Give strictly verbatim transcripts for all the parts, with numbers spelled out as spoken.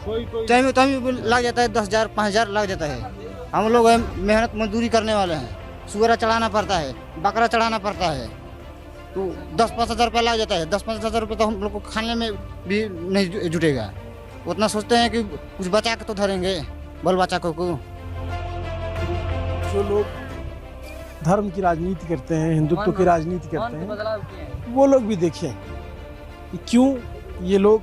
Time time भी लग जाता है, दस हज़ार पाँच हज़ार लग जाता है। हम लोग हैं, मेहनत मजदूरी करने वाले हैं। सुअरा चढ़ाना पड़ता है, बकरा चढ़ाना पड़ता है, तो दस पाँच हज़ार रुपया लग जाता है। दस पाँच हज़ार रुपया तो हम लोग को खाने में भी नहीं जु- जुटेगा। उतना सोचते हैं कि कुछ बचा के तो धरेंगे बाल बच्चा को। जो लोग धर्म की राजनीति करते हैं, हिंदुत्व की राजनीति करते हैं, वो लोग भी देखें कि क्यों ये लोग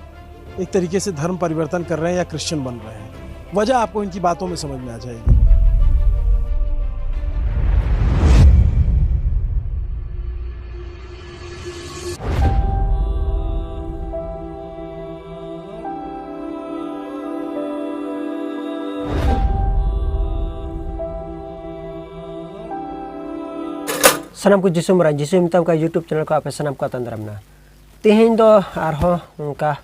एक तरीके से धर्म परिवर्तन कर रहे हैं या क्रिश्चियन बन रहे हैं। वजह आपको इनकी बातों में समझ में आ जाएगी। ᱥᱟᱱᱟᱢ ᱠᱚ ᱡᱤᱥᱩ ᱢᱟᱨᱟᱝ ᱡᱤᱥᱩ ᱢᱮᱛᱟᱢ ᱠᱟᱱ YouTube ᱪᱮᱱᱮᱞ ᱠᱚ ᱟᱯᱮ ᱥᱟᱱᱟᱢ ᱠᱚ ᱟᱛᱟᱝ ᱫᱟᱨᱟᱢ ᱱᱟ᱾ ᱛᱮᱦᱮᱧ ᱫᱚ ᱟᱨᱦᱚᱸ ᱚᱱᱠᱟ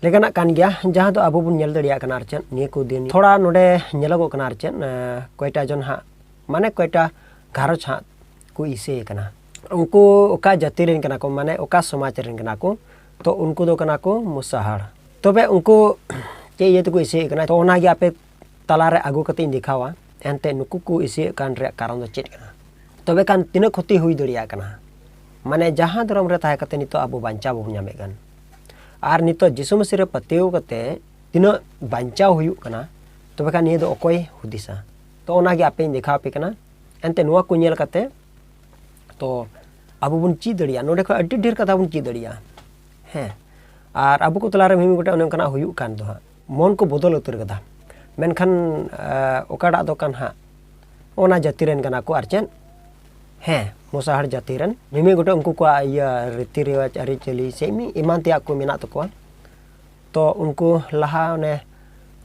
ᱞᱮᱠᱟᱱᱟᱜ ᱠᱟᱱ ᱜᱮᱭᱟ, ᱡᱟᱦᱟᱸ ᱫᱚ ᱟᱵᱚ ᱵᱚᱱ ᱧᱮᱞ ᱫᱟᱲᱮᱭᱟᱜ ᱠᱟᱱᱟ᱾ ᱟᱨ ᱪᱮᱫ ᱱᱤᱭᱟᱹ ᱠᱚ ᱫᱤᱱ ᱛᱷᱚᱲᱟ ᱱᱚᱰᱮ ᱧᱮᱞᱚᱜᱚᱜ ᱠᱟᱱᱟ, ᱟᱨ ᱪᱮᱫ ᱮᱸ, ᱠᱚᱭᱴᱟ ᱡᱚᱱ ᱦᱟᱸᱜ, ᱢᱟᱱᱮ ᱠᱚᱭᱴᱟ ᱜᱷᱟᱨᱚᱸᱡᱽ ᱦᱟᱸᱜ ᱠᱚ ᱤᱥᱟᱹᱭ ᱠᱟᱱᱟ᱾ ᱩᱱᱠᱩ ᱚᱠᱟ ᱡᱟᱹᱛᱤ ᱨᱮᱱ ᱠᱟᱱᱟ ᱠᱚ, ᱢᱟᱱᱮ ᱚᱠᱟ ᱥᱚᱢᱟᱡᱽ ᱨᱮᱱ ᱠᱟᱱᱟ ᱠᱚ, ᱛᱚ ᱩᱱᱠᱩ ᱫᱚ ᱠᱟᱱᱟ ᱠᱚ ᱢᱩᱥᱟᱦᱟᱲ᱾ ᱛᱚᱵᱮ ᱩᱱᱠᱩ ᱪᱮᱫ ᱤᱭᱟᱹ ᱛᱮᱠᱚ ᱤᱥᱟᱹᱭᱮᱫ ᱠᱟᱱᱟ, ᱛᱚ ᱚᱱᱟᱜᱮ ᱟᱯᱮ ᱛᱟᱞᱟᱨᱮ ᱟᱹᱜᱩ ᱠᱟᱛᱮ ᱤᱧ ᱫᱮᱠᱷᱟᱣᱟ᱾ ᱮᱱᱛᱮ ᱱᱩᱠᱩ ᱠᱚ ᱤᱥᱟᱹᱭᱮᱫ ᱠᱟᱱ ᱨᱮᱭᱟᱜ ᱠᱟᱨᱚᱱ ᱫᱚ ᱪᱮᱫ ᱠᱟᱱᱟ? ᱛᱚᱵᱮ ᱠᱷᱟᱱ ᱛᱤᱱᱟᱹᱜ ᱠᱷᱚᱛᱤ ᱦᱩᱭ ᱫᱟᱲᱮᱭᱟᱜ ᱠᱟᱱᱟ? ᱢᱟᱱᱮ ᱡᱟᱦᱟᱸ ᱫᱷᱚᱨᱚᱢ ᱨᱮ ᱛᱟᱦᱮᱸ ᱠᱟᱛᱮ ᱱᱤᱛᱚᱜ ᱟᱵᱚ ᱵᱟᱧᱪᱟᱣ ᱵᱟᱵᱚᱱ ᱧᱟᱢᱮᱫ ᱠᱟᱱ, ᱟᱨ ᱱᱤᱛᱚᱜ ᱡᱤᱥᱩ ᱢᱟᱹᱥᱤ ᱨᱮ ᱯᱟᱹᱛᱭᱟᱹᱣ ᱠᱟᱛᱮ ᱛᱤᱱᱟᱹᱜ ᱵᱟᱧᱪᱟᱣ ᱦᱩᱭᱩᱜ ᱠᱟᱱᱟ, ᱛᱚᱵᱮ ᱠᱷᱟᱱ ᱱᱤᱭᱟᱹ ᱫᱚ ᱚᱠᱚᱭ ᱦᱩᱫᱤᱥᱟ? ᱛᱚ ᱚᱱᱟᱜᱮ ᱟᱯᱮᱧ ᱫᱮᱠᱷᱟᱣ ᱟᱯᱮ ᱠᱟᱱᱟ᱾ ᱮᱱᱛᱮ ᱱᱚᱣᱟ ᱠᱚ ᱧᱮᱞ ᱠᱟᱛᱮ ᱛᱚ ᱟᱵᱚ ᱵᱚᱱ ᱪᱮᱫ ᱫᱟᱲᱮᱭᱟᱜᱼᱟ, ᱱᱚᱸᱰᱮ ᱠᱷᱚᱱ ᱟᱹᱰᱤ ᱰᱷᱮᱨ ᱠᱟᱛᱷᱟ ᱵᱚᱱ ᱪᱮᱫ ᱫᱟᱲᱮᱭᱟᱜᱼᱟ᱾ ᱦᱮᱸ, ᱟᱨ ᱟᱵᱚ ᱠᱚ ᱛᱟᱞᱟᱨᱮ ᱢᱤᱢᱤᱫ ᱜᱚᱴᱮᱡ ᱚᱱᱮ ᱚᱱᱠᱟᱱᱟᱜ ᱦᱩᱭᱩᱜ ᱠᱟᱱ ᱫᱚ ᱦᱟᱸᱜ, ᱢᱚᱱ ᱠᱚ ᱵᱚᱫᱚᱞ ᱩᱛᱟᱹᱨ ᱠᱟᱫᱟ᱾ ᱢᱮᱱᱠᱷᱟᱱ ᱮ, ᱚᱠᱟᱴᱟᱜ ᱫᱚ ᱠᱟᱱ ᱦᱟᱸᱜ, ᱚᱱᱟ ᱡᱟᱹᱛᱤ ᱨᱮᱱ ᱠᱟᱱᱟ ᱠᱚ ᱟᱨ ᱪᱮᱫ, ᱦᱮᱸ, ᱢᱩᱥᱟᱦᱟᱲ ᱡᱟᱹᱛᱤ ᱨᱮᱱ ᱢᱤᱢᱤᱫ ᱜᱚᱴᱮᱡ ᱩᱱᱠᱩ ᱠᱚᱣᱟᱜ ᱤᱭᱟᱹ ᱨᱤᱛᱤ ᱨᱮᱣᱟᱡᱽ, ᱟᱹᱨᱤᱪᱟᱹᱞᱤ ᱥᱮ ᱮᱢᱟᱱ ᱛᱮᱭᱟᱜ ᱠᱚ ᱢᱮᱱᱟᱜ ᱛᱟᱠᱚᱣᱟ᱾ ᱛᱚ ᱩᱱᱠᱩ ᱞᱟᱦᱟ ᱚᱱᱮ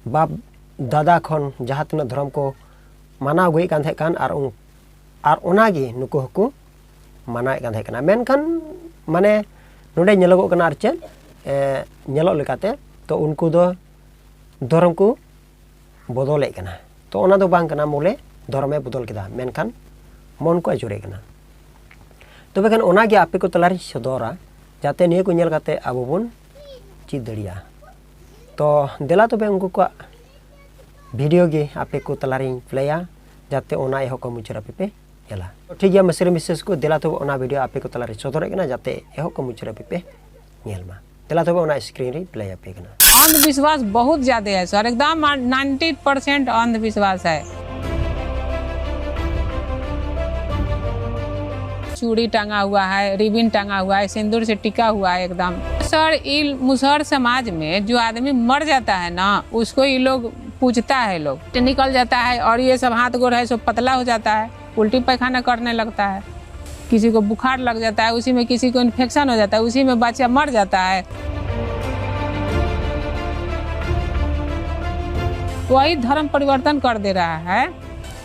ᱵᱟᱯ ᱫᱟᱫᱟ ᱠᱷᱚᱱ ᱡᱟᱦᱟᱸ ᱛᱤᱱᱟᱹᱜ ᱫᱷᱚᱨᱚᱢ ᱠᱚ ᱢᱟᱱᱟᱣ ᱟᱹᱜᱩᱭᱮᱫ ᱠᱟᱱ ᱛᱟᱦᱮᱸ ᱠᱟᱱ, ᱟᱨ ᱩᱱ- ᱟᱨ ᱚᱱᱟᱜᱮ ᱱᱩᱠᱩ ᱦᱚᱸᱠᱚ ᱢᱟᱱᱟᱣᱮᱫ ᱠᱟᱱ ᱛᱟᱦᱮᱸ ᱠᱟᱱᱟ᱾ ᱢᱮᱱᱠᱷᱟᱱ ᱢᱟᱱᱮ ᱱᱚᱰᱮ ᱧᱮᱞᱚᱜᱚᱜ ᱠᱟᱱᱟ ᱟᱨ ᱪᱮᱫ, ᱮ, ᱧᱮᱞᱚᱜ ᱞᱮᱠᱟᱛᱮ, ᱛᱚ ᱩᱱᱠᱩ ᱫᱚ ᱫᱷᱚᱨᱚᱢ ᱠᱚ ᱵᱚᱫᱚᱞᱮᱫ ᱠᱟᱱᱟ᱾ ᱛᱚ ᱚᱱᱟ ᱫᱚ ᱵᱟᱝ ᱠᱟᱱᱟ, ᱵᱚᱞᱮ ᱫᱷᱚᱨᱚᱢᱮ ᱵᱚᱫᱚᱞ ᱠᱮᱫᱟ, ᱢᱮᱱᱠᱷᱟᱱ ᱢᱚᱱ ᱠᱚ ᱟᱹᱪᱩᱨᱮᱫ ᱠᱟᱱᱟ᱾ ᱛᱚᱵᱮ ᱠᱷᱟᱱ ᱚᱱᱟᱜᱮ ᱟᱯᱮ ᱠᱚ ᱛᱟᱞᱟᱨᱤᱧ ᱥᱚᱫᱚᱨᱟ, ᱡᱟᱛᱮ ᱱᱤᱭᱟᱹ ᱠᱚ ᱧᱮᱞ ᱠᱟᱛᱮ ᱟᱵᱚ ᱵᱚᱱ ᱪᱮᱫ ᱫᱟᱲᱮᱭᱟᱜᱼᱟ᱾ ᱛᱚ ᱫᱮᱞᱟ ᱛᱚᱵᱮ ᱩᱱᱠᱩ ᱠᱚᱣᱟᱜ ᱵᱷᱤᱰᱤᱭᱳ ᱜᱮ ᱟᱯᱮ ᱠᱚ ᱛᱟᱞᱟᱨᱤᱧ ᱯᱞᱮᱭᱟ, ᱡᱟᱛᱮ ᱚᱱᱟ ᱮᱦᱚᱵ ᱠᱷᱚᱱ ᱢᱩᱪᱟᱹᱫ ᱟᱯᱮ ᱯᱮ ᱧᱮᱞᱟ᱾ ᱴᱷᱤᱠ ᱜᱮᱭᱟ ᱢᱤᱥᱨᱤ ᱢᱤᱥᱮᱥ ᱠᱚ, ᱫᱮᱞᱟ ᱛᱚᱵᱮ ᱚᱱᱟ ᱵᱷᱤᱰᱤᱭᱳ ᱟᱯᱮ ᱠᱚ ᱛᱟᱞᱟᱨᱤᱧ ᱥᱚᱫᱚᱨᱮᱫ ᱠᱟᱱᱟ, ᱡᱟᱛᱮ ᱮᱦᱚᱵ ᱠᱷᱚᱱ ᱢᱩᱪᱟᱹᱫ ᱟᱯᱮ ᱯᱮ ᱧᱮᱞ ᱢᱟ᱾ ᱫᱮᱞᱟ ᱛᱚᱵᱮ ᱚᱱᱟ ᱥᱠᱨᱤᱱ ᱨᱤᱧ ᱯᱞᱮ ᱟᱯᱮ ᱠᱟᱱᱟ᱾ अंधविश्वास बहुत ज्यादा है सर, एकदम नाइन्टी परसेंट अंधविश्वास है। चूड़ी टंगा हुआ है, रिबन टंगा हुआ है, सिंदूर से टिका हुआ है एकदम। सर, इन मुसहर समाज में जो आदमी मर जाता है ना, उसको ये लोग पूजता है लोग। निकल जाता है और ये सब हाथ गोड़ है, सब पतला हो जाता है, उल्टी पैखाना करने लगता है। किसी को बुखार लग जाता है, उसी में किसी को इन्फेक्शन हो जाता है, उसी में बच्चा मर जाता है। वही धर्म परिवर्तन कर दे रहा है।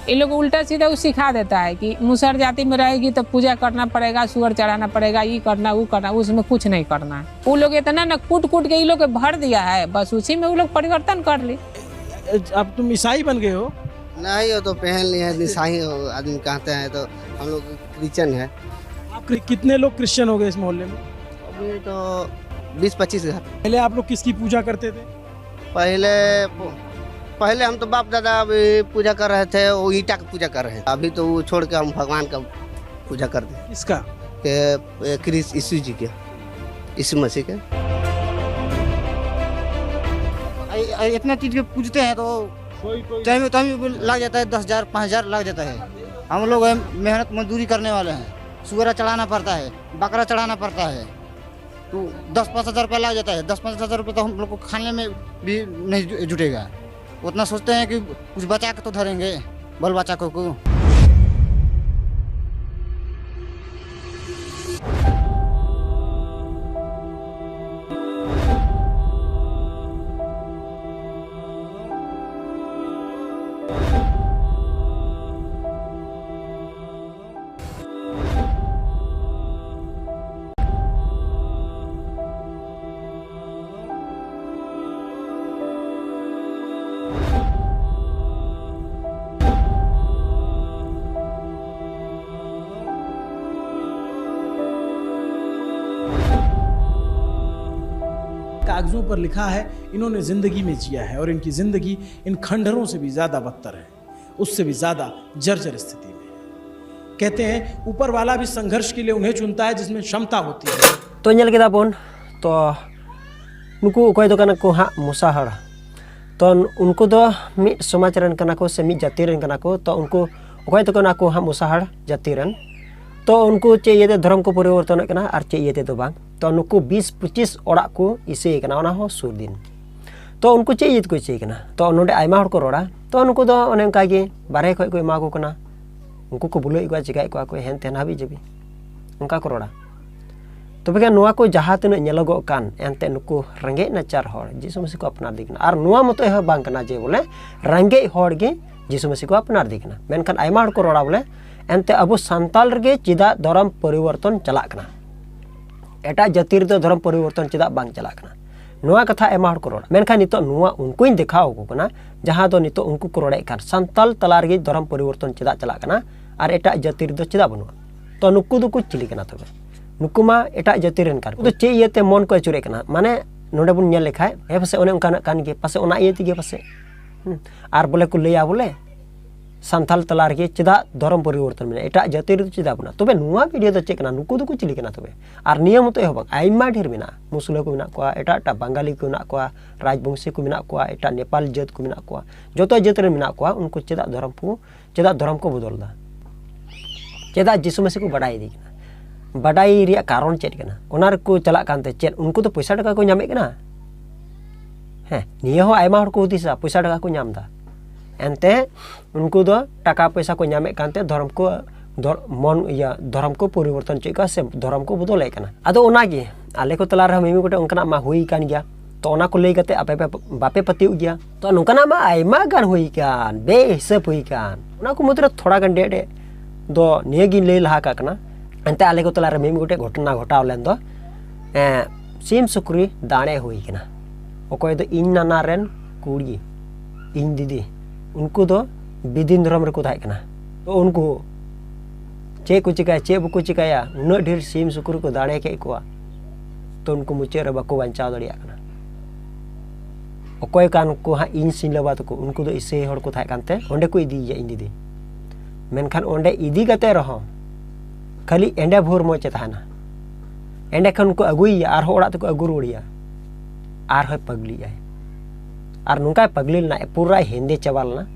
ये लोग उल्टा सीधा वो सिखा देता है कि मुसहर जाति में रहेगी तो पूजा करना पड़ेगा, सुअर चढ़ाना पड़ेगा, ये करना, वो करना, उसमें कुछ नहीं करना है। वो लोग इतना ना कूट कूट के ये लोग के भर दिया है, बस उसी में वो लोग परिवर्तन कर ली। अब तुम ईसाई बन गए हो? नहीं, वो तो पहन लिए हैं, ईसाई हो आदमी कहते हैं, तो हम लोग क्रिश्चियन है। आप क्रि- कितने लोग क्रिश्चियन हो गए इस मोहल्ले में? अभी तो बीस पच्चीस घर। पहले आप लोग किसकी पूजा करते थे? पहले पहले हम तो बाप दादा अभी पूजा कर रहे थे, वो ईटा की पूजा कर रहे हैं। अभी तो वो छोड़ के हम भगवान का पूजा करते हैं। किसका? के क्रिस यीशु जी के, यीशु मसीह के। इतना चीज के पूजते हैं तो टाइम टाइम लग जाता है, दस हजार पाँच हजार लग जाता है। हम लोग हैं, मेहनत मजदूरी करने वाले हैं, सुअरा चढ़ाना पड़ता है, बकरा चढ़ाना पड़ता है, तो दस पाँच हजार रुपया लग जाता है। दस पाँच हजार रुपया तो हम लोग को खाने में भी नहीं जु- जुटेगा। उतना सोचते हैं कि कुछ बचा के तो धरेंगे बाल बच्चा को, को। चीजों पर लिखा है, इन्होंने जिंदगी में जिया है और इनकी जिंदगी इन खंडहरों से भी ज्यादा बदतर है, उससे भी ज्यादा जर्जर स्थिति में। कहते हैं, ऊपर वाला भी संघर्ष के लिए उन्हें चुनता है जिसमें क्षमता होती है। ᱛᱚ ᱧᱮᱞ ᱠᱮᱫᱟ ᱵᱚᱱ, ᱛᱚ ᱱᱩᱠᱩ ᱚᱠᱚᱭ ᱫᱚ ᱠᱟᱱᱟ ᱠᱚ ᱦᱟᱸᱜ ᱢᱩᱥᱟ ᱦᱚᱲ᱾ ᱛᱚ ᱩᱱᱠᱩ ᱫᱚ ᱢᱤᱫ ᱥᱚᱢᱟᱡᱽ ᱨᱮᱱ ᱠᱟᱱᱟ ᱠᱚ ᱥᱮ ᱢᱤᱫ ᱡᱟᱹᱛᱤ ᱨᱮᱱ ᱠᱟᱱᱟ ᱠᱚ᱾ ᱛᱚ ᱩᱱᱠᱩ ᱚᱠᱚᱭ ᱫᱚ ᱠᱟᱱᱟ ᱠᱚ ᱦᱟᱸᱜ ᱢᱩᱥᱟ ᱦᱚᱲ ᱡᱟᱹᱛᱤ ᱨᱮᱱ᱾ ᱛᱚ ᱩᱱᱠᱩ ᱪᱮᱫ ᱤᱭᱟᱹᱛᱮ ᱫᱷᱚᱨᱚᱢ ᱠᱚ ᱯᱚᱨᱤᱵᱚᱨᱛᱚᱱᱮᱫ ᱠᱟᱱᱟ ᱟᱨ ᱪᱮᱫ ᱤᱭᱟᱹ ᱛᱮᱫᱚ ᱵᱟᱝ᱾ ᱛᱚ ᱱᱩᱠᱩ ᱵᱤᱥ ᱯᱚᱸᱪᱤᱥ ᱚᱲᱟᱜ ᱠᱚ ᱤᱥᱟᱹᱭᱮ ᱠᱟᱱᱟ, ᱚᱱᱟ ᱦᱚᱸ ᱥᱩᱨ ᱫᱤᱱ᱾ ᱛᱚ ᱩᱱᱠᱩ ᱪᱮᱫ ᱤᱭᱟᱹ ᱛᱮᱠᱚ ᱤᱥᱟᱹᱭᱮ ᱠᱟᱱᱟ? ᱛᱚ ᱱᱚᱰᱮ ᱟᱭᱢᱟ ᱦᱚᱲ ᱠᱚ ᱨᱚᱲᱟ᱾ ᱛᱚ ᱱᱩᱠᱩ ᱫᱚ ᱚᱱᱮ ᱚᱱᱠᱟ ᱜᱮ ᱵᱟᱨᱦᱮ ᱠᱷᱚᱡ ᱠᱚ ᱮᱢᱟ ᱠᱚ ᱠᱟᱱᱟ, ᱩᱱᱠᱩ ᱠᱚ ᱵᱩᱞᱟᱹᱣᱮᱫ ᱠᱚᱣᱟ, ᱪᱮᱠᱟᱭᱮᱫ ᱠᱚᱣᱟ ᱠᱚ, ᱦᱮᱱ ᱛᱮᱱ ᱦᱟᱹᱵᱤ ᱡᱟᱹᱵᱤ ᱚᱱᱠᱟ ᱠᱚ ᱨᱚᱲᱟ᱾ ᱛᱚᱵᱮ ᱠᱷᱟᱱ ᱱᱚᱣᱟ ᱠᱚ ᱡᱟᱦᱟᱸ ᱛᱤᱱᱟᱹᱜ ᱧᱮᱞᱚᱜᱚᱜ ᱠᱟᱱ, ᱮᱱᱛᱮ ᱱᱩᱠᱩ ᱨᱮᱸᱜᱮᱡ ᱱᱟᱪᱟᱨ ᱦᱚᱲ ᱡᱤᱥᱩ ᱢᱟᱹᱥᱤ ᱠᱚ ᱟᱯᱱᱟᱨ ᱫᱤ ᱠᱟᱱᱟ᱾ ᱟᱨ ᱱᱚᱣᱟ ᱢᱚᱛᱚ ᱦᱚᱸ ᱵᱟᱝ ᱠᱟᱱᱟ ᱡᱮ ᱵᱚᱞᱮ ᱨᱮᱸᱜᱮᱡ ᱦᱚᱲ ᱜᱮ ᱡᱤᱥᱩ ᱢᱟᱹᱥᱤ ᱠᱚ ᱟᱯᱱᱟᱨ ᱫᱤ ᱠᱟᱱᱟ, ᱢᱮᱱᱠᱷᱟᱱ ᱟᱭᱢᱟ ᱦᱚᱲ ᱠᱚ ᱨᱚᱲᱟ ᱵᱚᱞᱮ ᱮᱱᱛᱮ ᱟᱵᱚ ᱥᱟᱱᱛᱟᱞ ᱨᱮᱜᱮ ᱪᱮᱫᱟᱜ ᱫᱷᱚᱨᱚᱢ ᱯᱚᱨᱤᱵᱚᱨᱛᱚᱱ ᱪᱟᱞᱟᱜ ᱠᱟᱱᱟ, ᱮᱴᱟᱜ ᱡᱟᱹᱛᱤ ᱨᱮᱫᱚ ᱫᱷᱚᱨᱚᱢ ᱯᱚᱨᱤᱵᱚᱨᱛᱚᱱ ᱪᱮᱫᱟᱜ ᱵᱟᱝ ᱪᱟᱞᱟᱜ ᱠᱟᱱᱟ? ᱱᱚᱣᱟ ᱠᱟᱛᱷᱟ ᱟᱭᱢᱟ ᱦᱚᱲ ᱠᱚ ᱨᱚᱲᱟ, ᱢᱮᱱᱠᱷᱟᱱ ᱱᱤᱛᱚᱜ ᱱᱚᱣᱟ ᱩᱱᱠᱩᱧ ᱫᱮᱠᱷᱟᱣ ᱟᱠᱚ ᱠᱟᱱᱟ ᱡᱟᱦᱟᱸ ᱫᱚ ᱱᱤᱛᱚᱜ ᱩᱱᱠᱩ ᱠᱚ ᱨᱚᱲᱮᱫ ᱠᱟᱱ ᱥᱟᱱᱛᱟᱞ ᱛᱟᱞᱟ ᱨᱮᱜᱮ ᱫᱷᱚᱨᱚᱢ ᱯᱚᱨᱤᱵᱚᱨᱛᱚᱱ ᱪᱮᱫᱟᱜ ᱪᱟᱞᱟᱜ ᱠᱟᱱᱟ ᱟᱨ ᱮᱴᱟᱜ ᱡᱟᱹᱛᱤ ᱨᱮᱫᱚ ᱪᱮᱫᱟᱜ ᱵᱟᱹᱱᱩᱜᱼᱟ᱾ ᱛᱚ ᱱᱩᱠᱩ ᱫᱚᱠᱚ ᱪᱤᱞᱤ ᱠᱟᱱᱟ ᱛᱚᱵᱮ? ᱱᱩᱠᱩ ᱢᱟ ᱮᱴᱟᱜ ᱡᱟᱹᱛᱤ ᱨᱮᱱ ᱠᱟᱱ ᱠᱚ᱾ ᱪᱮᱫ ᱤᱭᱟᱹᱛᱮ ᱢᱚᱱ ᱠᱚ ᱟᱹᱪᱩᱨᱮᱫ ᱠᱟᱱᱟ? ᱢᱟᱱᱮ ᱱᱚᱰᱮ ᱵᱚᱱ ᱧᱮᱞ ᱞᱮᱠᱷᱟᱡ ᱦᱮᱸ ᱯᱟᱥᱮᱡ ᱚᱱᱮ ᱚᱱᱠᱟᱱᱟᱜ ᱠᱟᱱ ᱜᱮ, ᱯᱟᱥᱮᱡ ᱚᱱᱟ ᱤᱭᱟᱹ ᱛᱮᱜᱮ ᱯᱟᱥᱮᱡ᱾ ᱦᱩᱸ᱾ ᱟᱨ ᱵᱚᱞᱮ ᱠᱚ ᱞᱟᱹᱭᱟ ᱵᱚᱞᱮ ᱥᱟᱱᱛᱟᱞ ᱛᱟᱞᱟ ᱨᱮᱜᱮ ᱪᱮᱫᱟᱜ ᱫᱷᱚᱨᱚᱢ ᱯᱚᱨᱤᱵᱚᱨᱛᱚᱱ ᱢᱮᱱᱟᱜᱼᱟ, ᱮᱴᱟᱜ ᱡᱟᱹᱛᱤ ᱨᱮᱫᱚ ᱪᱮᱫᱟᱜ ᱵᱟᱹᱱᱩᱜᱼᱟ? ᱛᱚᱵᱮ ᱱᱚᱣᱟ ᱵᱷᱤᱰᱤᱭᱳ ᱫᱚ ᱪᱮᱫ ᱠᱟᱱᱟ? ᱱᱩᱠᱩ ᱫᱚᱠᱚ ᱪᱤᱞᱤ ᱠᱟᱱᱟ ᱛᱚᱵᱮ? ᱟᱨ ᱱᱤᱭᱟᱹ ᱢᱚᱛᱚ ᱮᱦᱚᱵ ᱵᱟᱝ, ᱟᱭᱢᱟ ᱰᱷᱮᱨ ᱢᱮᱱᱟᱜᱼᱟ᱾ ᱢᱩᱥᱞᱟᱹ ᱠᱚ ᱢᱮᱱᱟᱜ ᱠᱚᱣᱟ, ᱮᱴᱟᱜ ᱮᱴᱟᱜ ᱵᱟᱝᱜᱟᱞᱤ ᱠᱚ ᱢᱮᱱᱟᱜ ᱠᱚᱣᱟ, ᱨᱟᱡᱽᱵᱚᱝᱥᱤ ᱠᱚ ᱢᱮᱱᱟᱜ ᱠᱚᱣᱟ, ᱮᱴᱟᱜ ᱱᱮᱯᱟᱞ ᱡᱟᱹᱛ ᱠᱚ ᱢᱮᱱᱟᱜ ᱠᱚᱣᱟ, ᱡᱚᱛᱚ ᱡᱟᱹᱛ ᱨᱮ ᱢᱮᱱᱟᱜ ᱠᱚᱣᱟ᱾ ᱩᱱᱠᱩ ᱪᱮᱫᱟᱜ ᱫᱷᱚᱨᱚᱢ ᱠᱚ ᱪᱮᱫᱟᱜ ᱫᱷᱚᱨᱚᱢ ᱠᱚ ᱵᱚᱫᱚᱞ ᱮᱫᱟ? ᱪᱮᱫᱟᱜ ᱡᱤᱥᱩ ᱢᱟᱹᱥᱤ ᱠᱚ ᱵᱟᱰᱟᱭ ᱤᱫᱤ ᱠᱟᱱᱟ? ᱵᱟᱰᱟᱭ ᱨᱮᱭᱟᱜ ᱠᱟᱨᱚᱱ ᱪᱮᱫ ᱠᱟᱱᱟ? ᱚᱱᱟ ᱨᱮᱠᱚ ᱪᱟᱞᱟᱜ ᱠᱟᱱᱛᱮ ᱪᱮᱫ ᱩᱱᱠᱩ ᱫᱚ ᱯᱚᱭᱥᱟ ᱴᱟᱠᱟ ᱠᱚ ᱧᱟᱢᱮᱫ ᱠᱟᱱᱟ? ᱦᱮᱸ, ᱱᱤᱭᱟᱹ ᱦᱚᱸ ᱟᱭᱢᱟ ᱦᱚᱲ ᱠᱚ ᱦᱩᱫᱤᱥᱟ ᱯᱚᱭᱥᱟ ᱴᱟᱠᱟ ᱠᱚ ᱧᱟᱢ ᱮᱫᱟ᱾ ᱮᱱᱛᱮ ᱩᱱᱠᱩ ᱫᱚ ᱴᱟᱠᱟ ᱯᱚᱭᱥᱟ ᱠᱚ ᱧᱟᱢᱮᱫ ᱠᱟᱱᱛᱮ ᱫᱷᱚᱨᱚᱢ ᱠᱚ ᱫᱷᱚᱨ- ᱢᱚᱱ ᱤᱭᱟᱹ ᱫᱷᱚᱨᱚᱢ ᱠᱚ ᱯᱚᱨᱤᱵᱚᱨᱛᱚᱱ ᱦᱚᱪᱚᱭᱮᱫ ᱠᱚᱣᱟ ᱥᱮ ᱫᱷᱚᱨᱚᱢ ᱠᱚ ᱵᱚᱫᱚᱞᱮᱫ ᱠᱟᱱᱟ᱾ ᱟᱫᱚ ᱚᱱᱟᱜᱮ ᱟᱞᱮ ᱠᱚ ᱛᱟᱞᱟ ᱨᱮᱦᱚᱸ ᱢᱤᱢᱤᱫ ᱜᱚᱴᱮᱡ ᱚᱱᱠᱟᱱᱟᱜ ᱢᱟ ᱦᱩᱭ ᱠᱟᱱ ᱜᱮᱭᱟ᱾ ᱛᱚ ᱚᱱᱟ ᱠᱚ ᱞᱟᱹᱭ ᱠᱟᱛᱮ ᱟᱯᱮ ᱯᱮ ᱵᱟᱯᱮ ᱯᱟᱹᱛᱭᱟᱹᱜ ᱜᱮᱭᱟ᱾ ᱛᱚ ᱱᱚᱝᱠᱟᱱᱟᱜ ᱢᱟ ᱟᱭᱢᱟ ᱜᱟᱱ ᱦᱩᱭ ᱠᱟᱱ, ᱵᱮᱦᱤᱥᱟᱹᱵ ᱦᱩᱭ ᱠᱟᱱ᱾ ᱚᱱᱟ ᱠᱚ ᱢᱩᱫᱽᱨᱮ ᱛᱷᱚᱲᱟ ᱜᱟᱱ ᱰᱮ ᱰᱮ ᱫᱚ ᱱᱤᱭᱟᱹ ᱜᱤᱧ ᱞᱟᱹᱭ ᱞᱟᱦᱟ ᱠᱟᱜ ᱠᱟᱱᱟ᱾ ᱮᱱᱛᱮ ᱟᱞᱮ ᱠᱚ ᱛᱟᱞᱟᱨᱮ ᱢᱤᱢᱤᱫ ᱜᱚᱴᱮᱡ ᱜᱷᱚᱴᱚᱱᱟ ᱜᱷᱚᱴᱟᱣ ᱞᱮᱱ ᱫᱚ, ᱮᱸ, ᱥᱤᱢ ᱥᱩᱠᱨᱤ ᱫᱟᱲᱮ ᱦᱩᱭ ᱠᱟᱱᱟ᱾ ᱚᱠᱚᱭ ᱫᱚ ᱤᱧ ᱱᱟᱱᱟ ᱨᱮᱱ ᱠᱩᱲᱤ, ᱤᱧ ᱫᱤᱫᱤ, ᱩᱱᱠᱩ ᱫᱚ ᱵᱤᱫᱤᱱ ᱫᱷᱚᱨᱚᱢ ᱨᱮᱠᱚ ᱛᱟᱦᱮᱸ ᱠᱟᱱᱟ᱾ ᱛᱚ ᱩᱱᱠᱩ ᱪᱮᱫ ᱠᱚ ᱪᱤᱠᱟᱹᱭᱟ, ᱪᱮᱫ ᱵᱟᱠᱚ ᱪᱤᱠᱟᱹᱭᱟ, ᱩᱱᱟᱹᱜ ᱰᱷᱮᱨ ᱥᱤᱢ ᱥᱩᱠᱨᱤ ᱠᱚ ᱫᱟᱲᱮ ᱠᱮᱫ ᱠᱚᱣᱟ, ᱛᱚ ᱩᱱᱠᱩ ᱢᱩᱪᱟᱹᱫ ᱨᱮ ᱵᱟᱠᱚ ᱵᱟᱧᱪᱟᱣ ᱫᱟᱲᱮᱭᱟᱜ ᱠᱟᱱᱟ᱾ ᱚᱠᱚᱭ ᱠᱟᱱ ᱠᱚ ᱦᱟᱸᱜ ᱤᱧ ᱥᱤᱧ ᱵᱟᱵᱟ ᱛᱟᱠᱚ, ᱩᱱᱠᱩ ᱫᱚ ᱤᱥᱟᱹᱭ ᱦᱚᱲ ᱠᱚ ᱛᱟᱦᱮᱸ ᱠᱟᱱᱛᱮ ᱚᱸᱰᱮ ᱠᱚ ᱤᱫᱤᱭᱮᱭᱟ ᱤᱧ ᱫᱤᱫᱤ᱾ ᱢᱮᱱᱠᱷᱟᱱ ᱚᱸᱰᱮ ᱤᱫᱤ ᱠᱟᱛᱮ ᱨᱮᱦᱚᱸ ᱠᱷᱟᱹᱞᱤ ᱮᱸᱰᱮ ᱵᱷᱳᱨ ᱢᱚᱡᱽ ᱮ ᱛᱟᱦᱮᱱᱟ, ᱮᱸᱰᱮ ᱠᱷᱟᱱ ᱠᱚ ᱟᱹᱜᱩᱭᱮᱭᱟ, ᱟᱨᱦᱚᱸ ᱚᱲᱟᱜ ᱛᱮᱠᱚ ᱟᱹᱜᱩ ᱨᱩᱣᱟᱹᱲᱮᱭᱟ, ᱟᱨᱦᱚᱸᱭ ᱯᱟᱹᱜᱽᱞᱤᱜᱼᱟᱭ᱾ ᱟᱨ ᱱᱚᱝᱠᱟᱭ ᱯᱟᱹᱜᱽᱞᱤ ᱞᱮᱱᱟ, ᱯᱩᱨᱟᱭ ᱦᱮᱸᱫᱮ ᱪᱟᱵᱟ ᱞᱮᱱᱟ᱾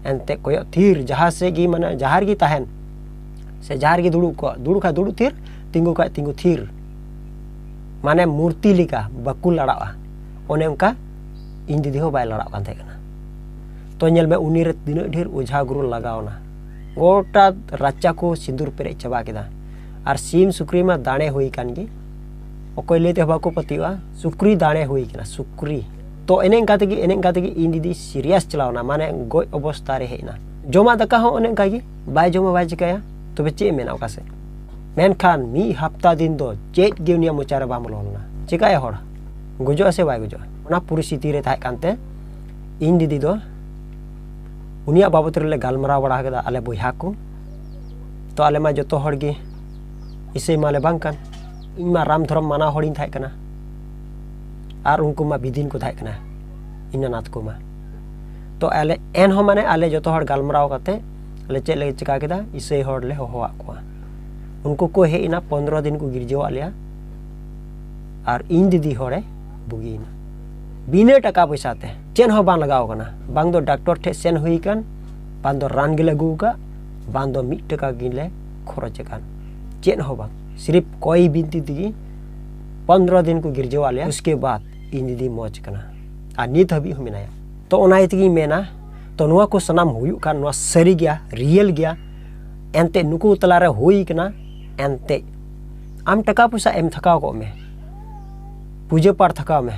ᱮᱱᱛᱮ ᱠᱚᱭᱚᱜ ᱛᱷᱤᱨ, ᱡᱟᱦᱟᱸ ᱥᱮᱫ ᱜᱮ, ᱢᱟᱱᱮ ᱡᱟᱦᱟᱸ ᱨᱮᱜᱮ ᱛᱟᱦᱮᱱ ᱥᱮ ᱡᱟᱦᱟᱸ ᱨᱮᱜᱮ ᱫᱩᱲᱩᱵ ᱠᱚᱜ, ᱫᱩᱲᱩᱵ ᱠᱷᱟᱡ ᱫᱩᱲᱩᱵ ᱛᱷᱤᱨ, ᱛᱤᱸᱜᱩ ᱠᱷᱟᱡ ᱛᱤᱸᱜᱩ ᱛᱷᱤᱨ, ᱢᱟᱱᱮ ᱢᱩᱨᱛᱤ ᱞᱮᱠᱟ ᱵᱟᱠᱚ ᱞᱟᱲᱟᱜᱼᱟ᱾ ᱚᱱᱮ ᱚᱱᱠᱟ ᱤᱧ ᱫᱤᱫᱤ ᱦᱚᱸ ᱵᱟᱭ ᱞᱟᱲᱟᱜ ᱠᱟᱱ ᱛᱟᱦᱮᱸ ᱠᱟᱱᱟ᱾ ᱛᱚ ᱧᱮᱞ ᱢᱮ, ᱩᱱᱤ ᱨᱮ ᱛᱤᱱᱟᱹᱜ ᱰᱷᱮᱨ ᱚᱡᱷᱟ ᱜᱩᱨᱩ ᱞᱟᱜᱟᱣ ᱮᱱᱟ, ᱜᱚᱴᱟ ᱨᱟᱪᱟ ᱠᱚ ᱥᱤᱸᱫᱩᱨ ᱯᱮᱨᱮᱡ ᱪᱟᱵᱟ ᱠᱮᱫᱟ᱾ ᱟᱨ ᱥᱤᱢ ᱥᱩᱠᱨᱤ ᱢᱟ ᱫᱟᱲᱮ ᱦᱩᱭ ᱠᱟᱱ ᱜᱮ, ᱚᱠᱚᱭ ᱞᱟᱹᱭ ᱛᱮᱦᱚᱸ ᱵᱟᱠᱚ ᱯᱟᱹᱛᱭᱟᱹᱜᱼᱟ, ᱥᱩᱠᱨᱤ ᱫᱟᱲᱮ ᱦᱩᱭ ᱠᱟᱱᱟ, ᱥᱩᱠᱨᱤ᱾ ᱛᱚ ᱮᱱᱮ ᱚᱱᱠᱟ ᱛᱮᱜᱮ, ᱮᱱᱮ ᱚᱱᱠᱟ ᱛᱮᱜᱮ ᱤᱧ ᱫᱤᱫᱤ ᱥᱤᱨᱤᱭᱟᱥ ᱪᱟᱞᱟᱣ ᱮᱱᱟ, ᱢᱟᱱᱮ ᱜᱚᱡ ᱚᱵᱚᱥᱛᱟ ᱨᱮ ᱦᱮᱡ ᱮᱱᱟ᱾ ᱡᱚᱢᱟᱜ ᱫᱟᱠᱟ ᱦᱚᱸ ᱚᱱᱮ ᱚᱱᱠᱟ ᱜᱮ, ᱵᱟᱭ ᱡᱚᱢᱟ, ᱵᱟᱭ ᱪᱤᱠᱟᱹᱭᱟ, ᱛᱚᱵᱮ ᱪᱮᱫ ᱮ ᱢᱮᱱᱟ ᱚᱠᱟ ᱥᱮᱫ? ᱢᱮᱱᱠᱷᱟᱱ ᱢᱤᱫ ᱦᱟᱯᱛᱟ ᱫᱤᱱ ᱫᱚ ᱪᱮᱫ ᱜᱮ ᱩᱱᱤᱭᱟᱜ ᱢᱚᱪᱟ ᱨᱮ ᱵᱟᱝ ᱵᱚᱞᱚ ᱞᱮᱱᱟ᱾ ᱪᱤᱠᱟᱹᱭᱟ ᱦᱚᱲ? ᱜᱚᱡᱚᱜᱼᱟ ᱥᱮ ᱵᱟᱭ ᱜᱚᱡᱚᱜᱼᱟ? ᱚᱱᱟ ᱯᱚᱨᱤᱥᱛᱷᱤᱛᱤ ᱨᱮ ᱛᱟᱦᱮᱸ ᱠᱟᱱᱛᱮ ᱤᱧ ᱫᱤᱫᱤ ᱫᱚ ᱩᱱᱤᱭᱟᱜ ᱵᱟᱵᱚᱛ ᱨᱮᱞᱮ ᱜᱟᱞᱢᱟᱨᱟᱣ ᱵᱟᱲᱟ ᱠᱮᱫᱟ, ᱟᱞᱮ ᱵᱚᱭᱦᱟ ᱠᱚ᱾ ᱛᱚ ᱟᱞᱮ ᱢᱟ ᱡᱚᱛᱚ ᱦᱚᱲ ᱜᱮ ᱤᱥᱟᱹᱭ ᱢᱟᱞᱮ ᱵᱟᱝ ᱠᱟᱱ, ᱤᱧ ᱢᱟ ᱨᱟᱢ ᱫᱷᱚᱨᱚᱢ ᱢᱟᱱᱟᱣ ᱦᱚᱲᱤᱧ ᱛᱟᱦᱮᱸ ᱠᱟᱱᱟ, ᱟᱨ ᱩᱱᱠᱩ ᱢᱟ ᱵᱤᱫᱤᱱ ᱠᱚ ᱛᱟᱦᱮᱸ ᱠᱟᱱᱟ, ᱤᱧ ᱱᱟᱱᱟ ᱛᱟᱠᱚ ᱢᱟ᱾ ᱛᱚ ᱟᱞᱮ ᱮᱱᱦᱚᱸ, ᱢᱟᱱᱮ, ᱟᱞᱮ ᱡᱚᱛᱚ ᱦᱚᱲ ᱜᱟᱞᱢᱟᱨᱟᱣ ᱠᱟᱛᱮ ᱟᱞᱮ ᱪᱮᱫ ᱞᱮ ᱪᱤᱠᱟ ᱠᱮᱫᱟ, ᱤᱥᱟᱹᱭ ᱦᱚᱲ ᱞᱮ ᱦᱚᱦᱚᱣᱟᱫ ᱠᱚᱣᱟ᱾ ᱩᱱᱠᱩ ᱠᱚ ᱦᱮᱡ ᱮᱱᱟ, ᱯᱚᱱᱫᱽᱨᱚ ᱫᱤᱱ ᱠᱚ ᱜᱤᱨᱡᱟᱹᱣᱟᱫ ᱞᱮᱭᱟ, ᱟᱨ ᱤᱧ ᱫᱤᱫᱤ ᱦᱚᱲᱮ ᱵᱩᱜᱤᱭᱮᱱᱟ ᱵᱤᱱᱟᱹ ᱴᱟᱠᱟ ᱯᱚᱭᱥᱟ ᱛᱮ᱾ ᱪᱮᱫ ᱦᱚᱸ ᱵᱟᱝ ᱞᱟᱜᱟᱣ ᱠᱟᱱᱟ, ᱵᱟᱝ ᱫᱚ ᱰᱟᱠᱛᱚᱨ ᱴᱷᱮᱱ ᱥᱮᱱ ᱦᱩᱭ ᱟᱠᱟᱱ, ᱵᱟᱝ ᱫᱚ ᱨᱟᱱ ᱜᱮᱞᱮ ᱟᱹᱜᱩ ᱟᱠᱟᱫ, ᱵᱟᱝ ᱫᱚ ᱢᱤᱫ ᱴᱟᱠᱟ ᱜᱮᱞᱮ ᱠᱷᱚᱨᱚᱪ ᱟᱠᱟᱱ, ᱪᱮᱫ ᱦᱚᱸ ᱵᱟᱝ᱾ ᱥᱤᱨᱤᱯ ᱠᱚᱭ ᱵᱤᱱᱛᱤ ᱛᱮᱜᱮ ᱯᱚᱱᱫᱽᱨᱚ ᱫᱤᱱ ᱠᱚ ᱜᱤᱨᱡᱟᱹᱣᱟᱫ ᱞᱮᱭᱟ᱾ ᱩᱥᱠᱮ ᱵᱟᱫ ᱤᱧ ᱫᱤᱫᱤ ᱢᱚᱡᱽ ᱠᱟᱱᱟ, ᱟᱨ ᱱᱤᱛ ᱦᱟᱹᱵᱤᱡ ᱦᱚᱸ ᱢᱮᱱᱟᱭᱟ᱾ ᱛᱚ ᱚᱱᱟ ᱤᱭᱟᱹ ᱛᱮᱜᱮᱧ ᱢᱮᱱᱟ, ᱛᱚ ᱱᱚᱣᱟ ᱠᱚ ᱥᱟᱱᱟᱢ ᱦᱩᱭᱩᱜ ᱠᱷᱟᱱ, ᱱᱚᱣᱟ ᱥᱟᱹᱨᱤ ᱜᱮᱭᱟ, ᱨᱤᱭᱮᱞ ᱜᱮᱭᱟ, ᱮᱱᱛᱮᱫ ᱱᱩᱠᱩ ᱛᱟᱞᱟᱨᱮ ᱦᱩᱭ ᱠᱟᱱᱟ᱾ ᱮᱱᱛᱮᱫ ᱟᱢ ᱴᱟᱠᱟ ᱯᱚᱭᱥᱟ ᱮᱢ ᱛᱷᱟᱠᱟᱣ ᱠᱚᱜ ᱢᱮ, ᱯᱩᱡᱟᱹ ᱯᱟᱴ ᱛᱷᱟᱠᱟᱣ ᱢᱮ,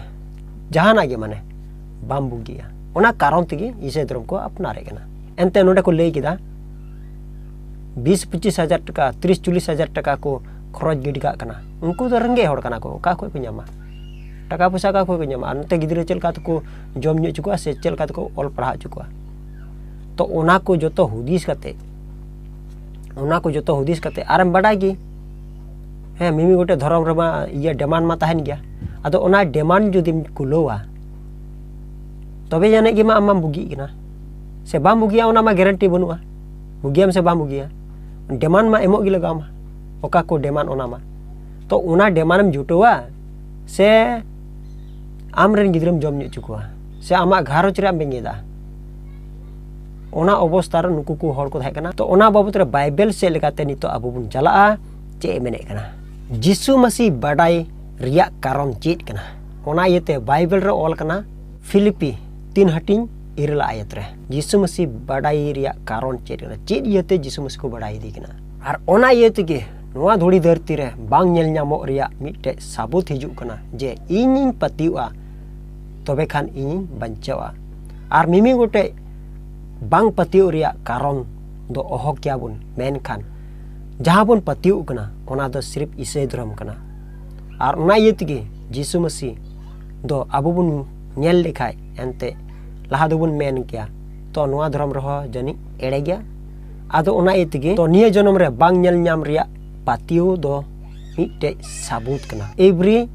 ᱡᱟᱦᱟᱱᱟᱜ ᱜᱮ, ᱢᱟᱱᱮ ᱵᱟᱢ ᱵᱩᱜᱤᱜᱼᱟ᱾ ᱚᱱᱟ ᱠᱟᱨᱚᱱ ᱛᱮᱜᱮ ᱤᱥᱟᱹᱭ ᱫᱷᱚᱨᱚᱢ ᱠᱚ ᱟᱯᱱᱟᱨᱮᱫ ᱠᱟᱱᱟ᱾ ᱮᱱᱛᱮ ᱱᱚᱰᱮ ᱠᱚ ᱞᱟᱹᱭ ᱠᱮᱫᱟ, ᱵᱤᱥ ᱯᱚᱸᱪᱤᱥ ᱦᱟᱡᱟᱨ ᱴᱟᱠᱟ, ᱛᱤᱨᱤᱥ ᱪᱚᱞᱞᱤᱥ ᱦᱟᱡᱟᱨ ᱴᱟᱠᱟ ᱠᱚ ᱠᱷᱚᱨᱚᱪ ᱜᱤᱰᱤ ᱠᱟᱜ ᱠᱟᱱᱟ᱾ ᱩᱱᱠᱩ ᱫᱚ ᱨᱮᱸᱜᱮᱡ ᱦᱚᱲ ᱠᱟᱱᱟ ᱠᱚ, ᱚᱠᱟ ᱠᱷᱚᱡ ᱠᱚ ᱧᱟᱢᱟ? ᱴᱟᱠᱟ ᱯᱚᱭᱥᱟ ᱚᱠᱟ ᱠᱷᱚᱡ ᱠᱚ ᱧᱟᱢᱟ? ᱟᱨ ᱱᱚᱛᱮ ᱜᱤᱫᱽᱨᱟᱹ ᱪᱮᱫ ᱞᱮᱠᱟ ᱛᱮᱠᱚ ᱡᱚᱢ ᱧᱩ ᱦᱚᱪᱚ ᱠᱚᱣᱟ ᱥᱮ ᱪᱮᱫ ᱞᱮᱠᱟ ᱛᱮᱠᱚ ᱚᱞ ᱯᱟᱲᱦᱟᱣ ᱦᱚᱪᱚ ᱠᱚᱣᱟ? ᱛᱚ ᱚᱱᱟ ᱠᱚ ᱡᱚᱛᱚ ᱦᱩᱫᱤᱥ ᱠᱟᱛᱮ, ᱚᱱᱟ ᱠᱚ ᱡᱚᱛᱚ ᱦᱩᱫᱤᱥ ᱠᱟᱛᱮ, ᱟᱨᱮᱢ ᱵᱟᱰᱟᱭ ᱜᱮ, ᱦᱮᱸ, ᱢᱤᱢᱤᱫ ᱜᱚᱴᱮᱡ ᱫᱷᱚᱨᱚᱢ ᱨᱮᱢᱟ ᱤᱭᱟᱹ ᱰᱤᱢᱟᱱᱰ ᱢᱟ ᱛᱟᱦᱮᱱ ᱜᱮᱭᱟ᱾ ᱟᱫᱚ ᱚᱱᱟ ᱰᱤᱢᱟᱱᱰ ᱡᱩᱫᱤᱢ ᱠᱩᱞᱟᱹᱣᱟ, ᱛᱚᱵᱮ ᱡᱟᱹᱱᱤᱡ ᱜᱮ ᱢᱟ ᱟᱢ ᱢᱟᱢ ᱵᱩᱜᱤᱜ ᱠᱟᱱᱟ᱾ ᱥᱮ ᱵᱟᱢ ᱵᱩᱜᱤᱭᱟ, ᱚᱱᱟ ᱢᱟ ᱜᱮᱨᱮᱱᱴᱤ ᱵᱟᱹᱱᱩᱜᱼᱟ᱾ ᱵᱩᱜᱤᱭᱟᱢ ᱥᱮ ᱵᱟᱢ ᱵᱩᱜᱤᱭᱟ, ᱰᱮᱢᱟᱱᱰ ᱢᱟ ᱮᱢᱚᱜ ᱜᱮ ᱞᱟᱜᱟᱣ ᱢᱟ᱾ ᱚᱠᱟ ᱠᱚ ᱰᱮᱢᱟᱱᱰ, ᱚᱱᱟ ᱢᱟ᱾ ᱛᱚ ᱚᱱᱟ ᱰᱮᱢᱟᱱᱰ ᱮᱢ ᱡᱩᱴᱟᱹᱣᱟ ᱥᱮ ᱟᱢ ᱨᱮᱱ ᱜᱤᱫᱽᱨᱟᱹᱢ ᱡᱚᱢ ᱧᱩ ᱦᱚᱪᱚ ᱠᱚᱣᱟ ᱥᱮ ᱟᱢᱟᱜ ᱜᱷᱟᱨᱚᱸᱡᱽ ᱨᱮᱭᱟᱜ ᱮᱢ ᱵᱮᱸᱜᱮᱫᱟ? ᱚᱱᱟ ᱚᱵᱚᱥᱛᱟ ᱨᱮ ᱱᱩᱠᱩ ᱠᱚ ᱦᱚᱲ ᱠᱚ ᱛᱟᱦᱮᱸ ᱠᱟᱱᱟ᱾ ᱛᱚ ᱚᱱᱟ ᱵᱟᱵᱚᱛ ᱨᱮ ᱵᱟᱭᱵᱮᱞ ᱥᱮᱫ ᱞᱮᱠᱟᱛᱮ ᱱᱤᱛᱚᱜ ᱟᱵᱚ ᱵᱚᱱ ᱪᱟᱞᱟᱜᱼᱟ᱾ ᱪᱮᱫ ᱮ ᱢᱮᱱᱮᱫ ᱠᱟᱱᱟ? ᱡᱤᱥᱩ ᱢᱟᱹᱥᱤ ᱵᱟᱰᱟᱭ ᱨᱮᱭᱟᱜ ᱠᱟᱨᱚᱱ ᱪᱮᱫ ᱠᱟᱱᱟ? ᱚᱱᱟ ᱤᱭᱟᱹᱛᱮ ᱵᱟᱭᱵᱮᱞ ᱨᱮ ᱚᱞ ᱠᱟᱱᱟ, ᱯᱷᱤᱞᱤᱯᱤ ᱛᱤᱱ ᱦᱟᱹᱴᱤᱧ ᱤᱨᱟᱹᱞ ᱟᱭᱟᱛ ᱨᱮ, ᱡᱤᱥᱩ ᱢᱟᱹᱥᱤ ᱵᱟᱰᱟᱭ ᱨᱮᱭᱟᱜ ᱠᱟᱨᱚᱱ ᱪᱮᱫ ᱠᱟᱱᱟ? ᱪᱮᱫ ᱤᱭᱟᱹᱛᱮ ᱡᱤᱥᱩ ᱢᱟᱹᱥᱤ ᱠᱚ ᱵᱟᱰᱟᱭ ᱤᱫᱤ ᱠᱟᱱᱟ? ᱟᱨ ᱚᱱᱟ ᱤᱭᱟᱹ ᱛᱮᱜᱮ ᱱᱚᱣᱟ ᱫᱷᱩᱲᱤ ᱫᱷᱟᱹᱨᱛᱤ ᱨᱮ ᱵᱟᱝ ᱧᱮᱞ ᱧᱟᱢᱚᱜ ᱨᱮᱭᱟᱜ ᱢᱤᱫᱴᱮᱡ ᱥᱟᱹᱵᱩᱛ ᱦᱤᱡᱩᱜ ᱠᱟᱱᱟ ᱡᱮ ᱤᱧᱤᱧ ᱯᱟᱹᱛᱭᱟᱹᱜᱼᱟ, ᱛᱚᱵᱮ ᱠᱷᱟᱱ ᱤᱧᱤᱧ ᱵᱟᱧᱪᱟᱣᱟ᱾ ᱟᱨ ᱢᱤᱢᱤᱫ ᱜᱚᱴᱮᱡ ᱵᱟᱝ ᱯᱟᱹᱛᱭᱟᱹᱜ ᱨᱮᱭᱟᱜ ᱠᱟᱨᱚᱱ ᱫᱚ ᱚᱦᱚ ᱠᱮᱭᱟ ᱵᱚᱱ, ᱢᱮᱱᱠᱷᱟᱱ ᱡᱟᱦᱟᱸ ᱵᱚᱱ ᱯᱟᱹᱛᱭᱟᱹᱜ ᱠᱟᱱᱟ, ᱚᱱᱟ ᱫᱚ ᱥᱤᱨᱯ ᱤᱥᱟᱹᱭ ᱫᱷᱚᱨᱚᱢ ᱠᱟᱱᱟ᱾ ᱟᱨ ᱚᱱᱟ ᱤᱭᱟᱹ ᱛᱮᱜᱮ ᱡᱤᱥᱩ ᱢᱟᱹᱥᱤ ᱫᱚ ᱟᱵᱚ ᱵᱚᱱ ᱧᱮᱞ ᱞᱮᱠᱷᱟᱡ, ᱮᱱᱛᱮ ᱞᱟᱦᱟ ᱫᱚᱵᱚᱱ ᱢᱮᱱ ᱠᱮᱭᱟ, ᱛᱚ ᱱᱚᱣᱟ ᱫᱷᱚᱨᱚᱢ ᱨᱮᱦᱚᱸ ᱡᱟᱹᱱᱤᱡ ᱮᱲᱮ ᱜᱮᱭᱟ᱾ ᱟᱫᱚ ᱚᱱᱟ ᱤᱭᱟᱹ ᱛᱮᱜᱮ ᱛᱚ ᱱᱤᱭᱟᱹ ᱡᱚᱱᱚᱢ ᱨᱮ ᱵᱟᱝ ᱧᱮᱞ ᱧᱟᱢ ᱨᱮᱭᱟᱜ ᱯᱟᱹᱛᱭᱟᱹᱣ ᱫᱚ ᱢᱤᱫᱴᱮᱡ ᱥᱟᱹᱵᱩᱛ ᱠᱟᱱᱟ᱾ ᱮᱵᱨᱤ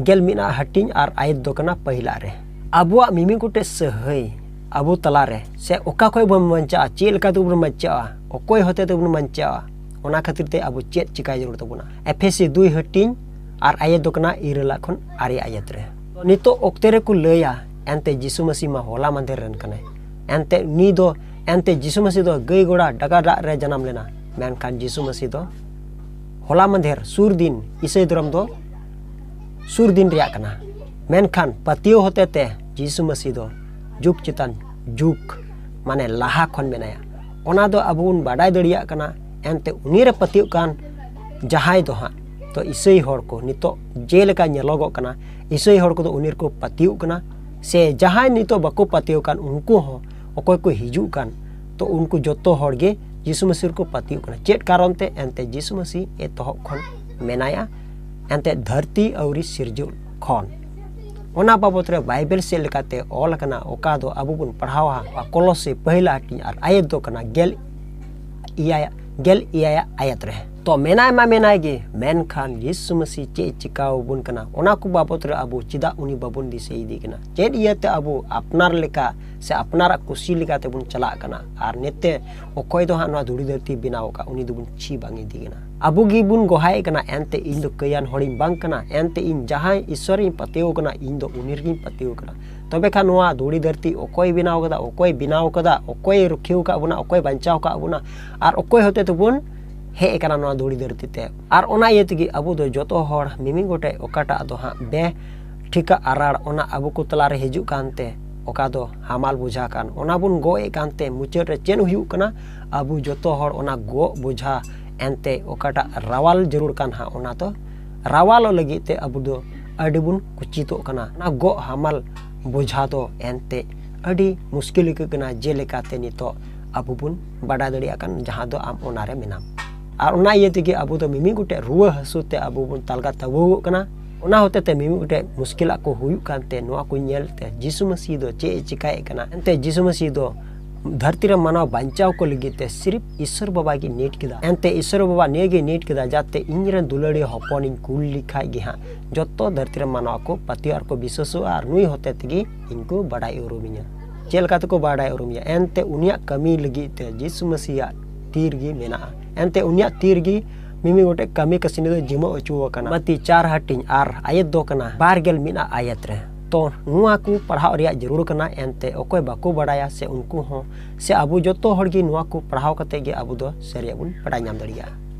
ᱜᱮᱞ ᱢᱤᱫ ᱟᱜ ᱦᱟᱹᱴᱤᱧ ᱟᱨ ᱟᱭᱟᱛ ᱫᱚ ᱠᱟᱱᱟ ᱯᱟᱹᱦᱤᱞᱟᱜ ᱨᱮ᱾ ᱟᱵᱚᱣᱟᱜ ᱢᱤᱢᱤᱫ ᱜᱚᱴᱮᱡ ᱥᱟᱹᱦᱟᱹᱭ ᱟᱵᱚ ᱛᱟᱞᱟᱨᱮ, ᱥᱮ ᱚᱠᱟ ᱠᱷᱚᱡ ᱵᱚᱱ ᱵᱟᱧᱪᱟᱜᱼᱟ, ᱪᱮᱫ ᱞᱮᱠᱟ ᱛᱮᱵᱚᱱ ᱵᱟᱧᱪᱟᱜᱼᱟ, ᱚᱠᱚᱭ ᱦᱚᱛᱮ ᱛᱮᱵᱚᱱ ᱵᱟᱧᱪᱟᱜᱼᱟ, ᱚᱱᱟ ᱠᱷᱟᱹᱛᱤᱨ ᱛᱮ ᱟᱵᱚ ᱪᱮᱫ ᱪᱤᱠᱟᱭ ᱡᱟᱹᱨᱩᱲ ᱛᱟᱵᱚᱱᱟ? ᱮᱯᱷᱮᱥᱤ ᱫᱩᱭ ᱦᱟᱹᱴᱤᱧ ᱟᱨ ᱟᱭᱟᱛ ᱫᱚ ᱠᱟᱱᱟ ᱤᱨᱟᱹᱞ ᱟᱜ ᱠᱷᱚᱱ ᱟᱨᱮ ᱟᱭᱟᱛ ᱨᱮ᱾ ᱱᱤᱛᱚᱜ ᱚᱠᱛᱮ ᱨᱮᱠᱚ ᱞᱟᱹᱭᱟ, ᱮᱱᱛᱮ ᱡᱤᱥᱩ ᱢᱟᱹᱥᱤ ᱢᱟ ᱦᱚᱞᱟ ᱢᱟᱫᱷᱮᱨ ᱨᱮᱱ ᱠᱟᱱᱟᱭ᱾ ᱮᱱᱛᱮ ᱩᱱᱤ ᱫᱚ, ᱮᱱᱛᱮ ᱡᱤᱥᱩ ᱢᱟᱹᱥᱤ ᱫᱚ ᱜᱟᱹᱭ ᱜᱚᱲᱟ ᱰᱟᱜᱟ ᱫᱟᱜ ᱨᱮ ᱡᱟᱱᱟᱢ ᱞᱮᱱᱟ, ᱢᱮᱱᱠᱷᱟᱱ ᱡᱤᱥᱩ ᱢᱟᱹᱥᱤ ᱫᱚ ᱦᱚᱞᱟ ᱢᱟᱫᱷᱮᱨ ᱥᱩᱨ ᱫᱤᱱ ᱤᱥᱟᱹᱭ ᱫᱷᱚᱨᱚᱢ ᱫᱚ ᱥᱩᱨ ᱫᱤᱱ ᱨᱮᱭᱟᱜ ᱠᱟᱱᱟ᱾ ᱢᱮᱱᱠᱷᱟᱱ ᱯᱟᱹᱛᱭᱟᱹᱣ ᱦᱚᱛᱮ ᱛᱮ ᱡᱤᱥᱩ ᱢᱟᱹᱥᱤ ᱫᱚ ᱡᱩᱜᱽ ᱪᱮᱛᱟᱱ ᱡᱩᱜᱽ, ᱢᱟᱱᱮ ᱞᱟᱦᱟ ᱠᱷᱚᱱ ᱢᱮᱱᱟᱭᱟ᱾ ᱚᱱᱟ ᱫᱚ ᱟᱵᱚ ᱵᱚᱱ ᱵᱟᱰᱟᱭ ᱫᱟᱲᱮᱭᱟᱜ ᱠᱟᱱᱟ᱾ ᱮᱱᱛᱮ ᱩᱱᱤ ᱨᱮ ᱯᱟᱹᱛᱭᱟᱹᱜ ᱠᱟᱱ ᱡᱟᱦᱟᱸᱭ ᱫᱚ ᱦᱟᱸᱜ, ᱛᱚ ᱤᱥᱟᱹᱭ ᱦᱚᱲ ᱠᱚ ᱱᱤᱛᱚᱜ ᱡᱮᱞᱮᱠᱟ ᱧᱮᱞᱚᱜᱚᱜ ᱠᱟᱱᱟ, ᱤᱥᱟᱹᱭ ᱦᱚᱲ ᱠᱚᱫᱚ ᱩᱱᱤ ᱨᱮᱠᱚ ᱯᱟᱹᱛᱭᱟᱹᱜ ᱠᱟᱱᱟ᱾ ᱥᱮ ᱡᱟᱦᱟᱸᱭ ᱱᱤᱛᱚᱜ ᱵᱟᱠᱚ ᱯᱟᱹᱛᱭᱟᱹᱣ ᱠᱟᱱ, ᱩᱱᱠᱩ ᱦᱚᱸ ᱚᱠᱚᱭ ᱠᱚ ᱦᱤᱡᱩᱜ ᱠᱟᱱ, ᱛᱚ ᱩᱱᱠᱩ ᱡᱚᱛᱚ ᱦᱚᱲ ᱜᱮ ᱡᱤᱥᱩ ᱢᱟᱹᱥᱤ ᱨᱮᱠᱚ ᱯᱟᱹᱛᱭᱟᱹᱜ ᱠᱟᱱᱟ᱾ ᱪᱮᱫ ᱠᱟᱨᱚᱱ ᱛᱮ? ᱮᱱᱛᱮ ᱡᱤᱥᱩ ᱢᱟᱹᱥᱤ ᱮᱛᱚᱦᱚᱵ ᱠᱷᱚᱱ ᱢᱮᱱᱟᱭᱟ, ᱮᱱᱛᱮ ᱫᱷᱟᱹᱨᱛᱤ ᱟᱹᱣᱨᱤ ᱥᱤᱨᱡᱟᱹᱣ ᱠᱷᱚᱱ᱾ ᱚᱱᱟ ᱵᱟᱵᱚᱛ ᱨᱮ ᱵᱟᱭᱵᱮᱞ ᱥᱮᱫ ᱞᱮᱠᱟᱛᱮ ᱚᱞ ᱟᱠᱟᱱᱟ, ᱚᱠᱟ ᱫᱚ ᱟᱵᱚ ᱵᱚᱱ ᱯᱟᱲᱦᱟᱣᱟ ᱠᱚᱞᱚᱥᱤ ᱯᱟᱹᱦᱤᱞᱟ ᱦᱟᱹᱴᱤᱧ ᱟᱨ ᱟᱭᱟᱛ ᱫᱚ ᱠᱟᱱᱟ ᱜᱮᱞ ᱮᱭᱟᱭ, ᱜᱮᱞ ᱮᱭᱟᱭ ᱟᱭᱟᱛ ᱨᱮ᱾ ᱛᱚ ᱢᱮᱱᱟᱭ ᱢᱟ ᱢᱮᱱᱟᱭ ᱜᱮ, ᱢᱮᱱᱠᱷᱟᱱ ᱭᱤᱥᱩ ᱢᱟᱹᱥᱤ ᱪᱮᱫ ᱮ ᱪᱤᱠᱟᱹ ᱟᱵᱚᱱ ᱠᱟᱱᱟ, ᱚᱱᱟ ᱠᱚ ᱵᱟᱵᱚᱛ ᱨᱮ ᱟᱵᱚ ᱪᱮᱫᱟᱜ ᱩᱱᱤ ᱵᱟᱵᱚᱱ ᱫᱤᱥᱟᱹ ᱤᱫᱤ ᱠᱟᱱᱟ? ᱪᱮᱫ ᱤᱭᱟᱹᱛᱮ ᱟᱵᱚ ᱟᱯᱱᱟᱨ ᱞᱮᱠᱟ ᱥᱮ ᱟᱯᱱᱟᱨᱟᱜ ᱠᱩᱥᱤ ᱞᱮᱠᱟ ᱛᱮᱵᱚᱱ ᱪᱟᱞᱟᱜ ᱠᱟᱱᱟ? ᱟᱨ ᱱᱤᱛᱮ ᱚᱠᱚᱭ ᱫᱚ ᱦᱟᱸᱜ ᱱᱚᱣᱟ ᱫᱷᱩᱲᱤ ᱫᱷᱟᱹᱨᱛᱤ ᱵᱮᱱᱟᱣ ᱟᱠᱟᱫ, ᱩᱱᱤ ᱫᱚᱵᱚᱱ ᱪᱷᱤ ᱵᱟᱝ ᱤᱫᱤ ᱠᱟᱱᱟ᱾ ᱟᱵᱚ ᱜᱮᱵᱚᱱ ᱜᱚᱦᱟᱭᱮᱫ ᱠᱟᱱᱟ, ᱮᱱᱛᱮ ᱤᱧ ᱫᱚ ᱠᱟᱹᱭᱟᱱ ᱦᱚᱲᱤᱧ ᱵᱟᱝ ᱠᱟᱱᱟ, ᱮᱱᱛᱮ ᱤᱧ ᱡᱟᱦᱟᱸᱭ ᱤᱥᱥᱚᱨᱤᱧ ᱯᱟᱹᱛᱭᱟᱹᱣ ᱠᱟᱱᱟ, ᱤᱧ ᱫᱚ ᱩᱱᱤ ᱨᱮᱜᱮᱧ ᱯᱟᱹᱛᱭᱟᱹᱣ ᱠᱟᱱᱟ᱾ ᱛᱚᱵᱮ ᱠᱷᱟᱱ ᱱᱚᱣᱟ ᱫᱷᱩᱲᱤ ᱫᱷᱟᱹᱨᱛᱤ ᱚᱠᱚᱭ ᱵᱮᱱᱟᱣ ᱠᱟᱫᱟ, ᱚᱠᱚᱭ ᱨᱩᱠᱷᱤᱭᱟᱹᱣ ᱟᱠᱟᱫ ᱵᱚᱱᱟ, ᱚᱠᱚᱭ ᱵᱟᱧᱪᱟᱣ ᱟᱠᱟᱫ ᱵᱚᱱᱟ, ᱟᱨ ᱚᱠᱚᱭ ᱦᱚᱛᱮ ᱛᱮᱵᱚᱱ ᱦᱮᱡ ᱟᱠᱟᱱᱟ ᱱᱚᱣᱟ ᱫᱷᱩᱲᱤ ᱫᱷᱟᱹᱨᱛᱤ ᱛᱮ? ᱟᱨ ᱚᱱᱟ ᱤᱭᱟᱹ ᱛᱮᱜᱮ ᱟᱵᱚ ᱫᱚ ᱡᱚᱛᱚ ᱦᱚᱲ ᱢᱤᱢᱤᱫ ᱜᱚᱴᱮᱡ ᱚᱠᱟᱴᱟᱜ ᱫᱚ ᱦᱟᱸᱜ ᱵᱮ ᱴᱷᱤᱠᱟ ᱟᱨᱟᱲ, ᱚᱱᱟ ᱟᱵᱚ ᱠᱚ ᱛᱟᱞᱟᱨᱮ ᱦᱤᱡᱩᱜ ᱠᱟᱱᱛᱮ ᱚᱠᱟ ᱫᱚ ᱦᱟᱢᱟᱞ ᱵᱚᱡᱷᱟ ᱠᱟᱱ, ᱚᱱᱟ ᱵᱚᱱ ᱜᱚᱜ ᱮᱫ ᱠᱟᱱᱛᱮ ᱢᱩᱪᱟᱹᱫ ᱨᱮ ᱪᱮᱫ ᱦᱩᱭᱩᱜ ᱠᱟᱱᱟ? ᱟᱵᱚ ᱡᱚᱛᱚ ᱦᱚᱲ ᱚᱱᱟ ᱜᱚᱜ ᱵᱚᱡᱷᱟ ᱮᱱᱛᱮ ᱚᱠᱟᱴᱟᱜ ᱨᱟᱣᱟᱞ ᱡᱟᱹᱨᱩᱲ ᱠᱟᱱ ᱦᱟᱸᱜ, ᱚᱱᱟ ᱫᱚ ᱨᱟᱣᱟᱞᱚᱜ ᱞᱟᱹᱜᱤᱫ ᱛᱮ ᱟᱵᱚ ᱫᱚ ᱟᱹᱰᱤ ᱵᱚᱱ ᱠᱩᱪᱤᱛᱚᱜ ᱠᱟᱱᱟ᱾ ᱚᱱᱟ ᱜᱚᱜ ᱦᱟᱢᱟᱞ ᱵᱚᱡᱷᱟ ᱫᱚ ᱮᱱᱛᱮ ᱟᱹᱰᱤ ᱢᱩᱥᱠᱤᱞ ᱟᱹᱭᱠᱟᱹᱜ ᱠᱟᱱᱟ, ᱡᱮᱞᱮᱠᱟᱛᱮ ᱱᱤᱛᱚᱜ ᱟᱵᱚ ᱵᱚᱱ ᱵᱟᱰᱟᱭ ᱫᱟᱲᱮᱭᱟᱜ ᱠᱟᱱ, ᱡᱟᱦᱟᱸ ᱫᱚ ᱟᱢ ᱚᱱᱟᱨᱮ ᱢᱮᱱᱟᱢ᱾ ᱟᱨ ᱚᱱᱟ ᱤᱭᱟᱹ ᱛᱮᱜᱮ ᱟᱵᱚ ᱫᱚ ᱢᱤᱢᱤᱫ ᱜᱚᱴᱮᱡ ᱨᱩᱣᱟᱹ ᱦᱟᱹᱥᱩ ᱛᱮ ᱟᱵᱚ ᱵᱚᱱ ᱛᱟᱞᱜᱟ ᱛᱟᱹᱵᱩᱜᱚᱜ ᱠᱟᱱᱟ᱾ ᱚᱱᱟ ᱦᱚᱛᱮ ᱛᱮ ᱢᱤᱢᱤᱫ ᱜᱚᱴᱮᱡ ᱢᱩᱥᱠᱤᱞᱟᱜ ᱠᱚ ᱦᱩᱭᱩᱜ ᱠᱟᱱᱛᱮ ᱱᱚᱣᱟ ᱠᱚ ᱧᱮᱞ ᱛᱮ ᱡᱤᱥᱩ ᱢᱟᱹᱥᱤ ᱫᱚ ᱪᱮᱫ ᱮ ᱪᱮᱠᱟᱭᱮᱫ ᱠᱟᱱᱟ? ᱮᱱᱛᱮ ᱡᱤᱥᱩ ᱢᱟᱹᱥᱤ ᱫᱚ ᱫᱷᱟᱹᱨᱛᱤ ᱨᱮ ᱢᱟᱱᱣᱟ ᱵᱟᱧᱪᱟᱣ ᱠᱚ ᱞᱟᱹᱜᱤᱫ ᱛᱮ ᱥᱤᱨᱤᱯ ᱤᱥᱥᱚᱨ ᱵᱟᱵᱟ ᱜᱮ ᱱᱤᱭᱟᱹᱴ ᱠᱮᱫᱟ᱾ ᱮᱱᱛᱮ ᱤᱥᱥᱚᱨ ᱵᱟᱵᱟ ᱱᱤᱭᱟᱹ ᱜᱮ ᱱᱤᱭᱟᱹᱴ ᱠᱮᱫᱟ, ᱡᱟᱛᱮ ᱤᱧ ᱨᱮᱱ ᱫᱩᱞᱟᱹᱲᱤᱭᱟᱹ ᱦᱚᱯᱚᱱᱤᱧ ᱠᱩᱞ ᱞᱮᱠᱷᱟᱡ ᱜᱮ ᱦᱟᱸᱜ ᱡᱚᱛᱚ ᱫᱷᱟᱹᱨᱛᱤ ᱨᱮ ᱢᱟᱱᱣᱟ ᱠᱚ ᱯᱟᱹᱛᱭᱟᱹᱣ ᱟᱨ ᱠᱚ ᱵᱤᱥᱣᱟᱹᱥᱚᱜᱼᱟ, ᱟᱨ ᱱᱩᱭ ᱦᱚᱛᱮ ᱛᱮᱜᱮ ᱤᱧ ᱠᱚ ᱵᱟᱰᱟᱭ ᱩᱨᱩᱢᱤᱧᱟ᱾ ᱪᱮᱫ ᱞᱮᱠᱟ ᱛᱮᱠᱚ ᱵᱟᱰᱟᱭ ᱩᱨᱩᱢᱤᱧᱟ? ᱮᱱᱛᱮ ᱩᱱᱤᱭᱟᱜ ᱠᱟᱹᱢᱤ ᱞᱟᱹᱜᱤᱫ ᱛᱮ ᱡᱤᱥᱩ ᱢᱟᱹᱥᱤᱭᱟᱜ ᱛᱤ ᱨᱮᱜᱮ ᱢᱮᱱᱟᱜᱼᱟ᱾ ᱮᱱᱛᱮ ᱩᱱᱤᱭᱟᱜ ᱛᱤ ᱨᱮᱜᱮ ᱢᱤᱢᱤᱫ ᱜᱚᱴᱮᱡ ᱠᱟᱹᱢᱤ ᱠᱟᱹᱥᱱᱤ ᱫᱚ ᱡᱤᱢᱟᱹ ᱦᱚᱪᱚ ᱟᱠᱟᱱᱟ᱾ ᱢᱟᱹᱛᱤ ᱪᱟᱨ ᱦᱟᱹᱴᱤᱧ ᱟᱨ ᱟᱭᱟᱛ ᱫᱚ ᱠᱟᱱᱟ ᱵᱟᱨ ᱜᱮᱞ ᱢᱤᱫ ᱟᱜ ᱟᱭᱟᱛ ᱨᱮ᱾ ᱛᱚ ᱱᱚᱣᱟ ᱠᱚ ᱯᱟᱲᱦᱟᱣ ᱨᱮᱭᱟᱜ ᱡᱟᱹᱨᱩᱲ ᱠᱟᱱᱟ᱾ ᱮᱱᱛᱮ ᱚᱠᱚᱭ ᱵᱟᱠᱚ ᱵᱟᱰᱟᱭᱟ ᱥᱮ ᱩᱱᱠᱩ ᱦᱚᱸ ᱥᱮ ᱟᱵᱚ ᱡᱚᱛᱚ ᱦᱚᱲ ᱜᱮ ᱱᱚᱣᱟ ᱠᱚ ᱯᱟᱲᱦᱟᱣ ᱠᱟᱛᱮ ᱜᱮ ᱟᱵᱚ ᱫᱚ ᱥᱟᱹᱨᱤᱭᱟᱜ ᱵᱚᱱ ᱵᱟᱰᱟᱭ ᱧᱟᱢ ᱫᱟᱲᱮᱭᱟᱜᱼᱟ᱾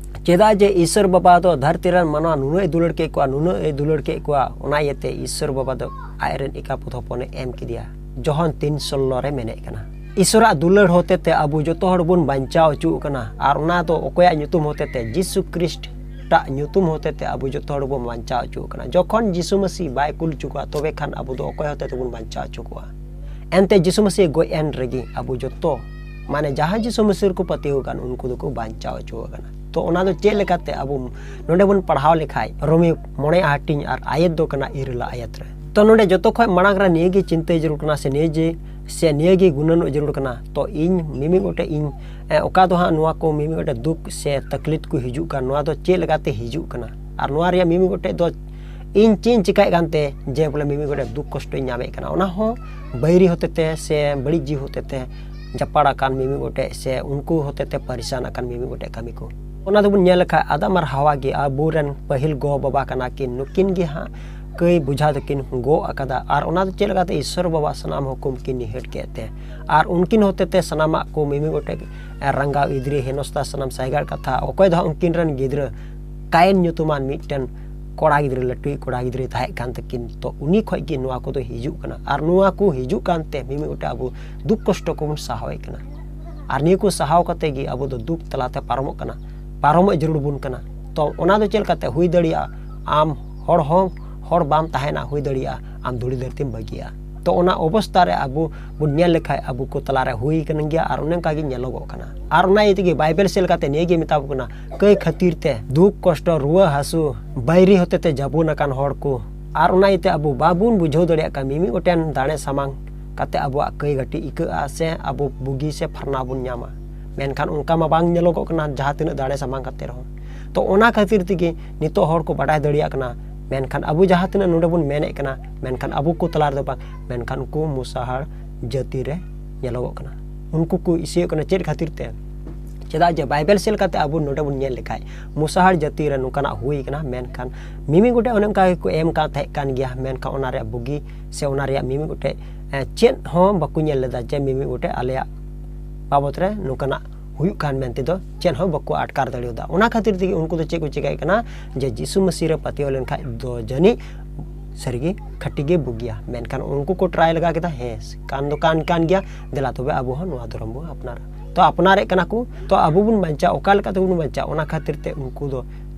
ᱪᱮᱫᱟᱜ ᱡᱮ ᱤᱥᱥᱚᱨ ᱵᱟᱵᱟ ᱫᱚ ᱫᱷᱟᱹᱨᱛᱤ ᱨᱮᱱ ᱢᱟᱱᱣᱟ ᱱᱩᱱᱟᱹᱜ ᱮ ᱫᱩᱞᱟᱹᱲ ᱠᱮᱫ ᱠᱚᱣᱟ, ᱱᱩᱱᱟᱹᱜ ᱮ ᱫᱩᱞᱟᱹᱲ ᱠᱮᱫ ᱠᱚᱣᱟ, ᱚᱱᱟ ᱤᱭᱟᱹᱛᱮ ᱤᱥᱥᱚᱨ ᱵᱟᱵᱟ ᱫᱚ ᱟᱡ ᱨᱮᱱ ᱮᱠᱟᱯᱩᱛ ᱦᱚᱯᱚᱱᱮ ᱮᱢ ᱠᱮᱫᱮᱭᱟ᱾ ᱡᱚᱦᱚᱱ ᱛᱤᱱ ᱥᱳᱞᱞᱳ ᱨᱮ ᱢᱮᱱᱮᱫ ᱠᱟᱱᱟ᱾ ᱤᱥᱥᱚᱨᱟᱜ ᱫᱩᱞᱟᱹᱲ ᱦᱚᱛᱮ ᱛᱮ ᱟᱵᱚ ᱡᱚᱛᱚ ᱦᱚᱲ ᱵᱚᱱ ᱵᱟᱧᱪᱟᱣ ᱦᱚᱪᱚᱜ ᱠᱟᱱᱟ, ᱟᱨ ᱚᱱᱟ ᱫᱚ ᱚᱠᱚᱭᱟᱜ ᱧᱩᱛᱩᱢ ᱦᱚᱛᱮ ᱛᱮ? ᱡᱤᱥᱩ ᱠᱷᱨᱤᱥᱴ ᱴᱟᱜ ᱧᱩᱛᱩᱢ ᱦᱚᱛᱮ ᱛᱮ ᱟᱵᱚ ᱡᱚᱛᱚ ᱦᱚᱲ ᱵᱚᱱ ᱵᱟᱧᱪᱟᱣ ᱦᱚᱪᱚᱜ ᱠᱟᱱᱟ᱾ ᱡᱚᱠᱷᱚᱱ ᱡᱤᱥᱩ ᱢᱟᱹᱥᱤ ᱵᱟᱭ ᱠᱩᱞ ᱦᱚᱪᱚ ᱠᱚᱣᱟ, ᱛᱚᱵᱮ ᱠᱷᱟᱱ ᱟᱵᱚ ᱫᱚ ᱚᱠᱚᱭ ᱦᱚᱛᱮ ᱛᱮᱵᱚᱱ ᱵᱟᱧᱪᱟᱣ ᱦᱚᱪᱚ ᱠᱚᱣᱟ? ᱮᱱᱛᱮ ᱡᱤᱥᱩ ᱢᱟᱹᱥᱤ ᱜᱚᱡ ᱮᱱ ᱨᱮᱜᱮ ᱟᱵᱚ ᱡᱚᱛᱚ, ᱢᱟᱱᱮ ᱡᱟᱦᱟᱸ ᱡᱤᱥᱩ ᱢᱟᱹᱥᱤ ᱨᱮᱠᱚ ᱯᱟᱹᱛᱭᱟᱹᱣ ᱟᱠᱟᱱ, ᱩᱱᱠᱩ ᱫᱚᱠᱚ ᱵᱟᱧᱪᱟᱣ ᱦᱚᱪᱚ ᱟᱠᱟᱱᱟ᱾ ᱛᱚ ᱚᱱᱟ ᱫᱚ ᱪᱮᱫ ᱞᱮᱠᱟᱛᱮ? ᱟᱵᱚ ᱱᱚᱰᱮ ᱵᱚᱱ ᱯᱟᱲᱦᱟᱣ ᱞᱮᱠᱷᱟᱡ ᱨᱳᱢᱤ ᱢᱚᱬᱮ ᱦᱟᱹᱴᱤᱧ ᱟᱨ ᱟᱭᱟᱛ ᱫᱚ ᱠᱟᱱᱟ ᱤᱨᱟᱹᱞ ᱟᱭᱟᱛ ᱨᱮ᱾ ᱛᱚ ᱱᱚᱰᱮ ᱡᱚᱛᱚ ᱠᱷᱚᱱ ᱢᱟᱲᱟᱝ ᱨᱮ ᱱᱤᱭᱟᱹ ᱜᱮ ᱪᱤᱱᱛᱟᱹᱭ ᱡᱟᱹᱨᱩᱲ ᱠᱟᱱᱟ, ᱥᱮ ᱱᱤᱭᱟᱹ ᱡᱮ ᱥᱮ ᱱᱤᱭᱟᱹ ᱜᱮ ᱜᱩᱱᱟᱹᱱᱚᱜ ᱡᱟᱹᱨᱩᱲ ᱠᱟᱱᱟ᱾ ᱛᱚ ᱤᱧ ᱢᱤᱢᱤᱫ ᱜᱚᱴᱮᱡ ᱤᱧ ᱮ, ᱚᱠᱟ ᱫᱚ ᱦᱟᱸᱜ ᱱᱚᱣᱟ ᱠᱚ ᱢᱤᱢᱤᱫ ᱜᱚᱴᱮᱡ ᱫᱩᱠ ᱥᱮ ᱛᱟᱠᱞᱤᱯ ᱠᱚ ᱦᱤᱡᱩᱜ ᱠᱟᱱ, ᱱᱚᱣᱟ ᱫᱚ ᱪᱮᱫ ᱞᱮᱠᱟᱛᱮ ᱦᱤᱡᱩᱜ ᱠᱟᱱᱟ? ᱟᱨ ᱱᱚᱣᱟ ᱨᱮᱭᱟᱜ ᱢᱤᱢᱤᱫ ᱜᱚᱴᱮᱡ ᱫᱚ ᱤᱧ ᱪᱮᱫ ᱤᱧ ᱪᱮᱠᱟᱭᱮᱫ ᱠᱟᱱᱛᱮ ᱡᱮ ᱵᱚᱞᱮ ᱢᱤᱢᱤᱫ ᱜᱚᱴᱮᱡ ᱫᱩᱠ ᱠᱚᱥᱴᱚᱧ ᱧᱟᱢᱮᱫ ᱠᱟᱱᱟ, ᱚᱱᱟ ᱦᱚᱸ ᱵᱟᱹᱭᱨᱤ ᱦᱚᱛᱮᱛᱮ ᱥᱮ ᱵᱟᱹᱲᱤᱡ ᱡᱤᱣᱤ ᱦᱚᱛᱮᱛᱮ ᱡᱟᱯᱟᱲ ᱟᱠᱟᱱ ᱢᱤᱢᱤᱫ ᱜᱚᱴᱮᱡ ᱥᱮ ᱩᱱᱠᱩ ᱦᱚᱛᱮᱛᱮ ᱯᱟᱨᱤᱥᱟᱱ ᱟᱠᱟᱱ ᱢᱤᱢᱤᱫ ᱜᱚᱴᱮᱡ ᱠᱟᱹᱢᱤ ᱠᱚ᱾ ᱚᱱᱟ ᱫᱚᱵᱚᱱ ᱧᱮᱞ ᱞᱮᱠᱷᱟᱡ ᱟᱫᱟᱢ ᱟᱨ ᱦᱟᱣᱟ ᱜᱮ ᱟᱵᱚᱨᱮᱱ ᱯᱟᱹᱦᱤᱞ ᱜᱚ ᱵᱟᱵᱟ ᱠᱟᱱᱟ ᱠᱤᱱ, ᱱᱩᱠᱤᱱ ᱜᱮ ᱦᱟᱸᱜ ᱠᱟᱹᱭ ᱵᱚᱡᱷᱟ ᱫᱚᱠᱤᱱ ᱜᱚᱜ ᱟᱠᱟᱫᱟ᱾ ᱟᱨ ᱚᱱᱟ ᱫᱚ ᱪᱮᱫ ᱞᱮᱠᱟᱛᱮ ᱤᱥᱥᱚᱨ ᱵᱟᱵᱟ ᱥᱟᱱᱟᱢ ᱦᱩᱠᱩᱢ ᱠᱤᱱ ᱱᱤᱦᱟᱹᱴ ᱠᱮᱫ ᱛᱮ, ᱟᱨ ᱩᱱᱠᱤᱱ ᱦᱚᱛᱮᱛᱮ ᱥᱟᱱᱟᱢᱟᱜ ᱠᱚ ᱢᱤᱢᱤᱫ ᱜᱚᱴᱮᱡ ᱨᱟᱸᱜᱟᱣ ᱤᱫᱨᱤ ᱦᱮᱱᱚᱥᱛᱟ ᱥᱟᱱᱟᱢ ᱥᱟᱭᱜᱟᱲ ᱠᱟᱛᱷᱟ, ᱚᱠᱚᱭ ᱫᱚ ᱦᱟᱸᱜ ᱩᱱᱠᱤᱱ ᱨᱮᱱ ᱜᱤᱫᱽᱨᱟᱹ ᱠᱟᱭᱮᱱ ᱧᱩᱛᱩᱢᱟᱱ ᱢᱤᱫᱴᱮᱱ ᱠᱚᱲᱟ ᱜᱤᱫᱽᱨᱟᱹ, ᱞᱟᱹᱴᱩᱭᱤᱡ ᱠᱚᱲᱟ ᱜᱤᱫᱽᱨᱟᱹᱭ ᱛᱟᱦᱮᱸ ᱠᱟᱱ ᱛᱟᱹᱠᱤᱱ᱾ ᱛᱚ ᱩᱱᱤ ᱠᱷᱚᱡ ᱜᱮ ᱱᱚᱣᱟ ᱠᱚᱫᱚ ᱦᱤᱡᱩᱜ ᱠᱟᱱᱟ᱾ ᱟᱨ ᱱᱚᱣᱟ ᱠᱚ ᱦᱤᱡᱩᱜ ᱠᱟᱱᱛᱮ ᱢᱤᱢᱤᱫ ᱜᱚᱴᱮᱡ ᱟᱵᱚ ᱫᱩᱠ ᱠᱚᱥᱴᱚ ᱠᱚᱵᱚᱱ ᱥᱟᱦᱟᱣᱮᱫ ᱠᱟᱱᱟ᱾ ᱟᱨ ᱱᱤᱭᱟᱹ ᱠᱚ ᱥᱟᱦᱟᱣ ᱠᱟᱛᱮ ᱜᱮ ᱟᱵᱚ ᱫᱚ ᱫᱩᱠ ᱛᱟᱞᱟᱛᱮ ᱯᱟᱨᱚᱢᱚᱜ ᱠᱟᱱᱟ, ᱯᱟᱨᱚᱢᱚᱜ ᱡᱟᱹᱨᱩᱲ ᱵᱚᱱ ᱠᱟᱱᱟ᱾ ᱛᱚ ᱚᱱᱟ ᱫᱚ ᱪᱮᱫ ᱞᱮᱠᱟᱛᱮ ᱦᱩᱭ ᱫᱟᱲᱮᱭᱟᱜᱼᱟ? ᱟᱢ ᱦᱚᱲ ᱦᱚᱸ ᱦᱚᱲ ᱵᱟᱢ ᱛᱟᱦᱮᱱᱟ, ᱦᱩᱭ ᱫᱟᱲᱮᱭᱟᱜᱼᱟ ᱟᱢ ᱫᱷᱩᱲᱤ ᱫᱷᱟᱹᱨᱛᱤᱢ ᱵᱟᱹᱜᱤᱭᱟ᱾ ᱛᱚ ᱚᱱᱟ ᱚᱵᱚᱥᱛᱟ ᱨᱮ ᱟᱵᱚ ᱵᱚᱱ ᱧᱮᱞ ᱞᱮᱠᱷᱟᱡ ᱟᱵᱚ ᱠᱚ ᱛᱟᱞᱟᱨᱮ ᱦᱩᱭ ᱠᱟᱱ ᱜᱮᱭᱟ ᱟᱨ ᱚᱱᱮ ᱚᱱᱠᱟ ᱜᱮ ᱧᱮᱞᱚᱜᱚᱜ ᱠᱟᱱᱟ᱾ ᱟᱨ ᱚᱱᱟ ᱤᱭᱟᱹ ᱛᱮᱜᱮ ᱵᱟᱭᱵᱮᱞ ᱪᱮᱫ ᱞᱮᱠᱟᱛᱮ ᱱᱤᱭᱟᱹ ᱜᱮ ᱢᱮᱛᱟ ᱵᱚ ᱠᱟᱱᱟ, ᱠᱟᱹᱭ ᱠᱷᱟᱹᱛᱤᱨ ᱛᱮ ᱫᱩᱠ ᱠᱚᱥᱴᱚ ᱨᱩᱣᱟᱹ ᱦᱟᱹᱥᱩ ᱵᱟᱹᱭᱨᱤ ᱦᱚᱛᱮᱛᱮ ᱡᱟᱵᱚᱱ ᱟᱠᱟᱱ ᱦᱚᱲ ᱠᱚ᱾ ᱟᱨ ᱚᱱᱟ ᱤᱭᱟᱹᱛᱮ ᱟᱵᱚ ᱵᱟᱵᱚᱱ ᱵᱩᱡᱷᱟᱹᱣ ᱫᱟᱲᱮᱭᱟᱜ ᱠᱟᱱ ᱢᱤᱢᱤᱫ ᱜᱚᱴᱮᱱ ᱫᱟᱲᱮ ᱥᱟᱢᱟᱝ ᱠᱟᱛᱮ ᱟᱵᱚᱣᱟᱜ ᱠᱟᱹᱭ ᱜᱟᱹᱴᱤ ᱤᱠᱟᱹᱜᱼᱟ ᱥᱮ ᱟᱵᱚ ᱵᱩᱜᱤ ᱥᱮ ᱯᱷᱟᱨᱱᱟ ᱵᱚᱱ ᱧᱟᱢᱟ᱾ ᱢᱮᱱᱠᱷᱟᱱ ᱚᱱᱠᱟ ᱢᱟ ᱵᱟᱝ ᱧᱮᱞᱚᱜᱚᱜ ᱠᱟᱱᱟ ᱡᱟᱦᱟᱸ ᱛᱤᱱᱟᱹᱜ ᱫᱟᱲᱮ ᱥᱟᱢᱟᱝ ᱠᱟᱛᱮ ᱨᱮᱦᱚᱸ᱾ ᱛᱚ ᱚᱱᱟ ᱠᱷᱟᱹᱛᱤᱨ ᱛᱮᱜᱮ ᱱᱤᱛᱚᱜ ᱦᱚᱲ ᱠᱚ ᱵᱟᱰᱟᱭ ᱫᱟᱲᱮᱭᱟᱜ ᱠᱟᱱᱟ, ᱢᱮᱱᱠᱷᱟᱱ ᱟᱵᱚ ᱡᱟᱦᱟᱸ ᱛᱤᱱᱟᱹᱜ ᱱᱚᱰᱮ ᱵᱚᱱ ᱢᱮᱱᱮᱫ ᱠᱟᱱᱟ, ᱢᱮᱱᱠᱷᱟᱱ ᱟᱵᱚ ᱠᱚ ᱛᱟᱞᱟ ᱨᱮᱫᱚ ᱵᱟᱝ, ᱢᱮᱱᱠᱷᱟᱱ ᱩᱱᱠᱩ ᱢᱩᱥᱟᱦᱟᱲ ᱡᱟᱹᱛᱤ ᱨᱮ ᱧᱮᱞᱚᱜᱚᱜ ᱠᱟᱱᱟ᱾ ᱩᱱᱠᱩ ᱠᱚ ᱤᱥᱤᱭᱟᱹᱜ ᱠᱟᱱᱟ᱾ ᱪᱮᱫ ᱠᱷᱟᱹᱛᱤᱨ ᱛᱮ? ᱪᱮᱫᱟᱜ ᱡᱮ ᱵᱟᱭᱵᱮᱞ ᱪᱮᱫ ᱞᱮᱠᱟᱛᱮ ᱟᱵᱚ ᱱᱚᱰᱮ ᱵᱚᱱ ᱧᱮᱞ ᱞᱮᱠᱷᱟᱡ ᱢᱩᱥᱟᱦᱟᱲ ᱡᱟᱹᱛᱤ ᱨᱮ ᱱᱚᱝᱠᱟᱱᱟᱜ ᱦᱩᱭ ᱠᱟᱱᱟ, ᱢᱮᱱᱠᱷᱟᱱ ᱢᱤᱢᱤᱫ ᱜᱚᱴᱮᱡ ᱚᱱᱮ ᱚᱱᱠᱟ ᱜᱮᱠᱚ ᱮᱢ ᱠᱟᱱ ᱛᱟᱦᱮᱸ ᱠᱟᱱ ᱜᱮᱭᱟ, ᱢᱮᱱᱠᱷᱟᱱ ᱚᱱᱟ ᱨᱮᱭᱟᱜ ᱵᱩᱜᱤ ᱥᱮ ᱚᱱᱟ ᱨᱮᱭᱟᱜ ᱢᱤᱢᱤᱫ ᱜᱚᱴᱮᱡ, ᱮ, ᱪᱮᱫ ᱦᱚᱸ ᱵᱟᱠᱚ ᱧᱮᱞ ᱞᱮᱫᱟ ᱡᱮ ᱢᱤᱢᱤᱫ ᱜᱚᱴᱮᱡ ᱟᱞᱮᱭᱟᱜ ᱵᱟᱵᱚᱛ ᱨᱮ ᱱᱚᱝᱠᱟᱱᱟᱜ ᱦᱩᱭᱩᱜ ᱠᱟᱱ ᱢᱮᱱᱛᱮ ᱫᱚ ᱪᱮᱫ ᱦᱚᱸ ᱵᱟᱠᱚ ᱟᱴᱠᱟᱨ ᱫᱟᱲᱮᱭᱟᱫᱟ᱾ ᱚᱱᱟ ᱠᱷᱟᱹᱛᱤᱨ ᱛᱮᱜᱮ ᱩᱱᱠᱩ ᱫᱚ ᱪᱮᱫ ᱠᱚ ᱪᱮᱠᱟᱭᱮᱫ ᱠᱟᱱᱟ ᱡᱮ ᱡᱤᱥᱩ ᱢᱟᱹᱥᱤ ᱨᱮ ᱯᱟᱹᱛᱭᱟᱹᱣ ᱞᱮᱱᱠᱷᱟᱡ ᱫᱚ ᱡᱟᱹᱱᱤᱡ ᱥᱟᱹᱨᱤᱜᱮ ᱠᱷᱟᱹᱴᱤ ᱜᱮ ᱵᱩᱜᱤᱭᱟ᱾ ᱢᱮᱱᱠᱷᱟᱱ ᱩᱱᱠᱩ ᱠᱚ ᱴᱨᱟᱭ ᱞᱮᱜᱟ ᱠᱮᱫᱟ, ᱦᱮᱸ, ᱠᱟᱱ ᱫᱚ ᱠᱟᱱ ᱠᱟᱱ ᱜᱮᱭᱟ, ᱫᱮᱞᱟ ᱛᱚᱵᱮ ᱟᱵᱚ ᱦᱚᱸ ᱱᱚᱣᱟ ᱫᱷᱚᱨᱚᱢ ᱵᱚᱱ ᱟᱯᱱᱟᱨᱟ᱾ ᱛᱚ ᱟᱯᱱᱟᱨᱮᱫ ᱠᱟᱱᱟ ᱠᱚ, ᱛᱚ ᱟᱵᱚ ᱵᱚᱱ ᱵᱟᱧᱪᱟᱜᱼᱟ, ᱚᱠᱟ ᱞᱮᱠᱟ ᱛᱮᱵᱚᱱ ᱵᱟᱧᱪᱟᱜᱼᱟ? ᱚᱱᱟ ᱠᱷᱟᱹᱛᱤᱨ ᱛᱮ ᱩᱱᱠᱩ ᱫᱚ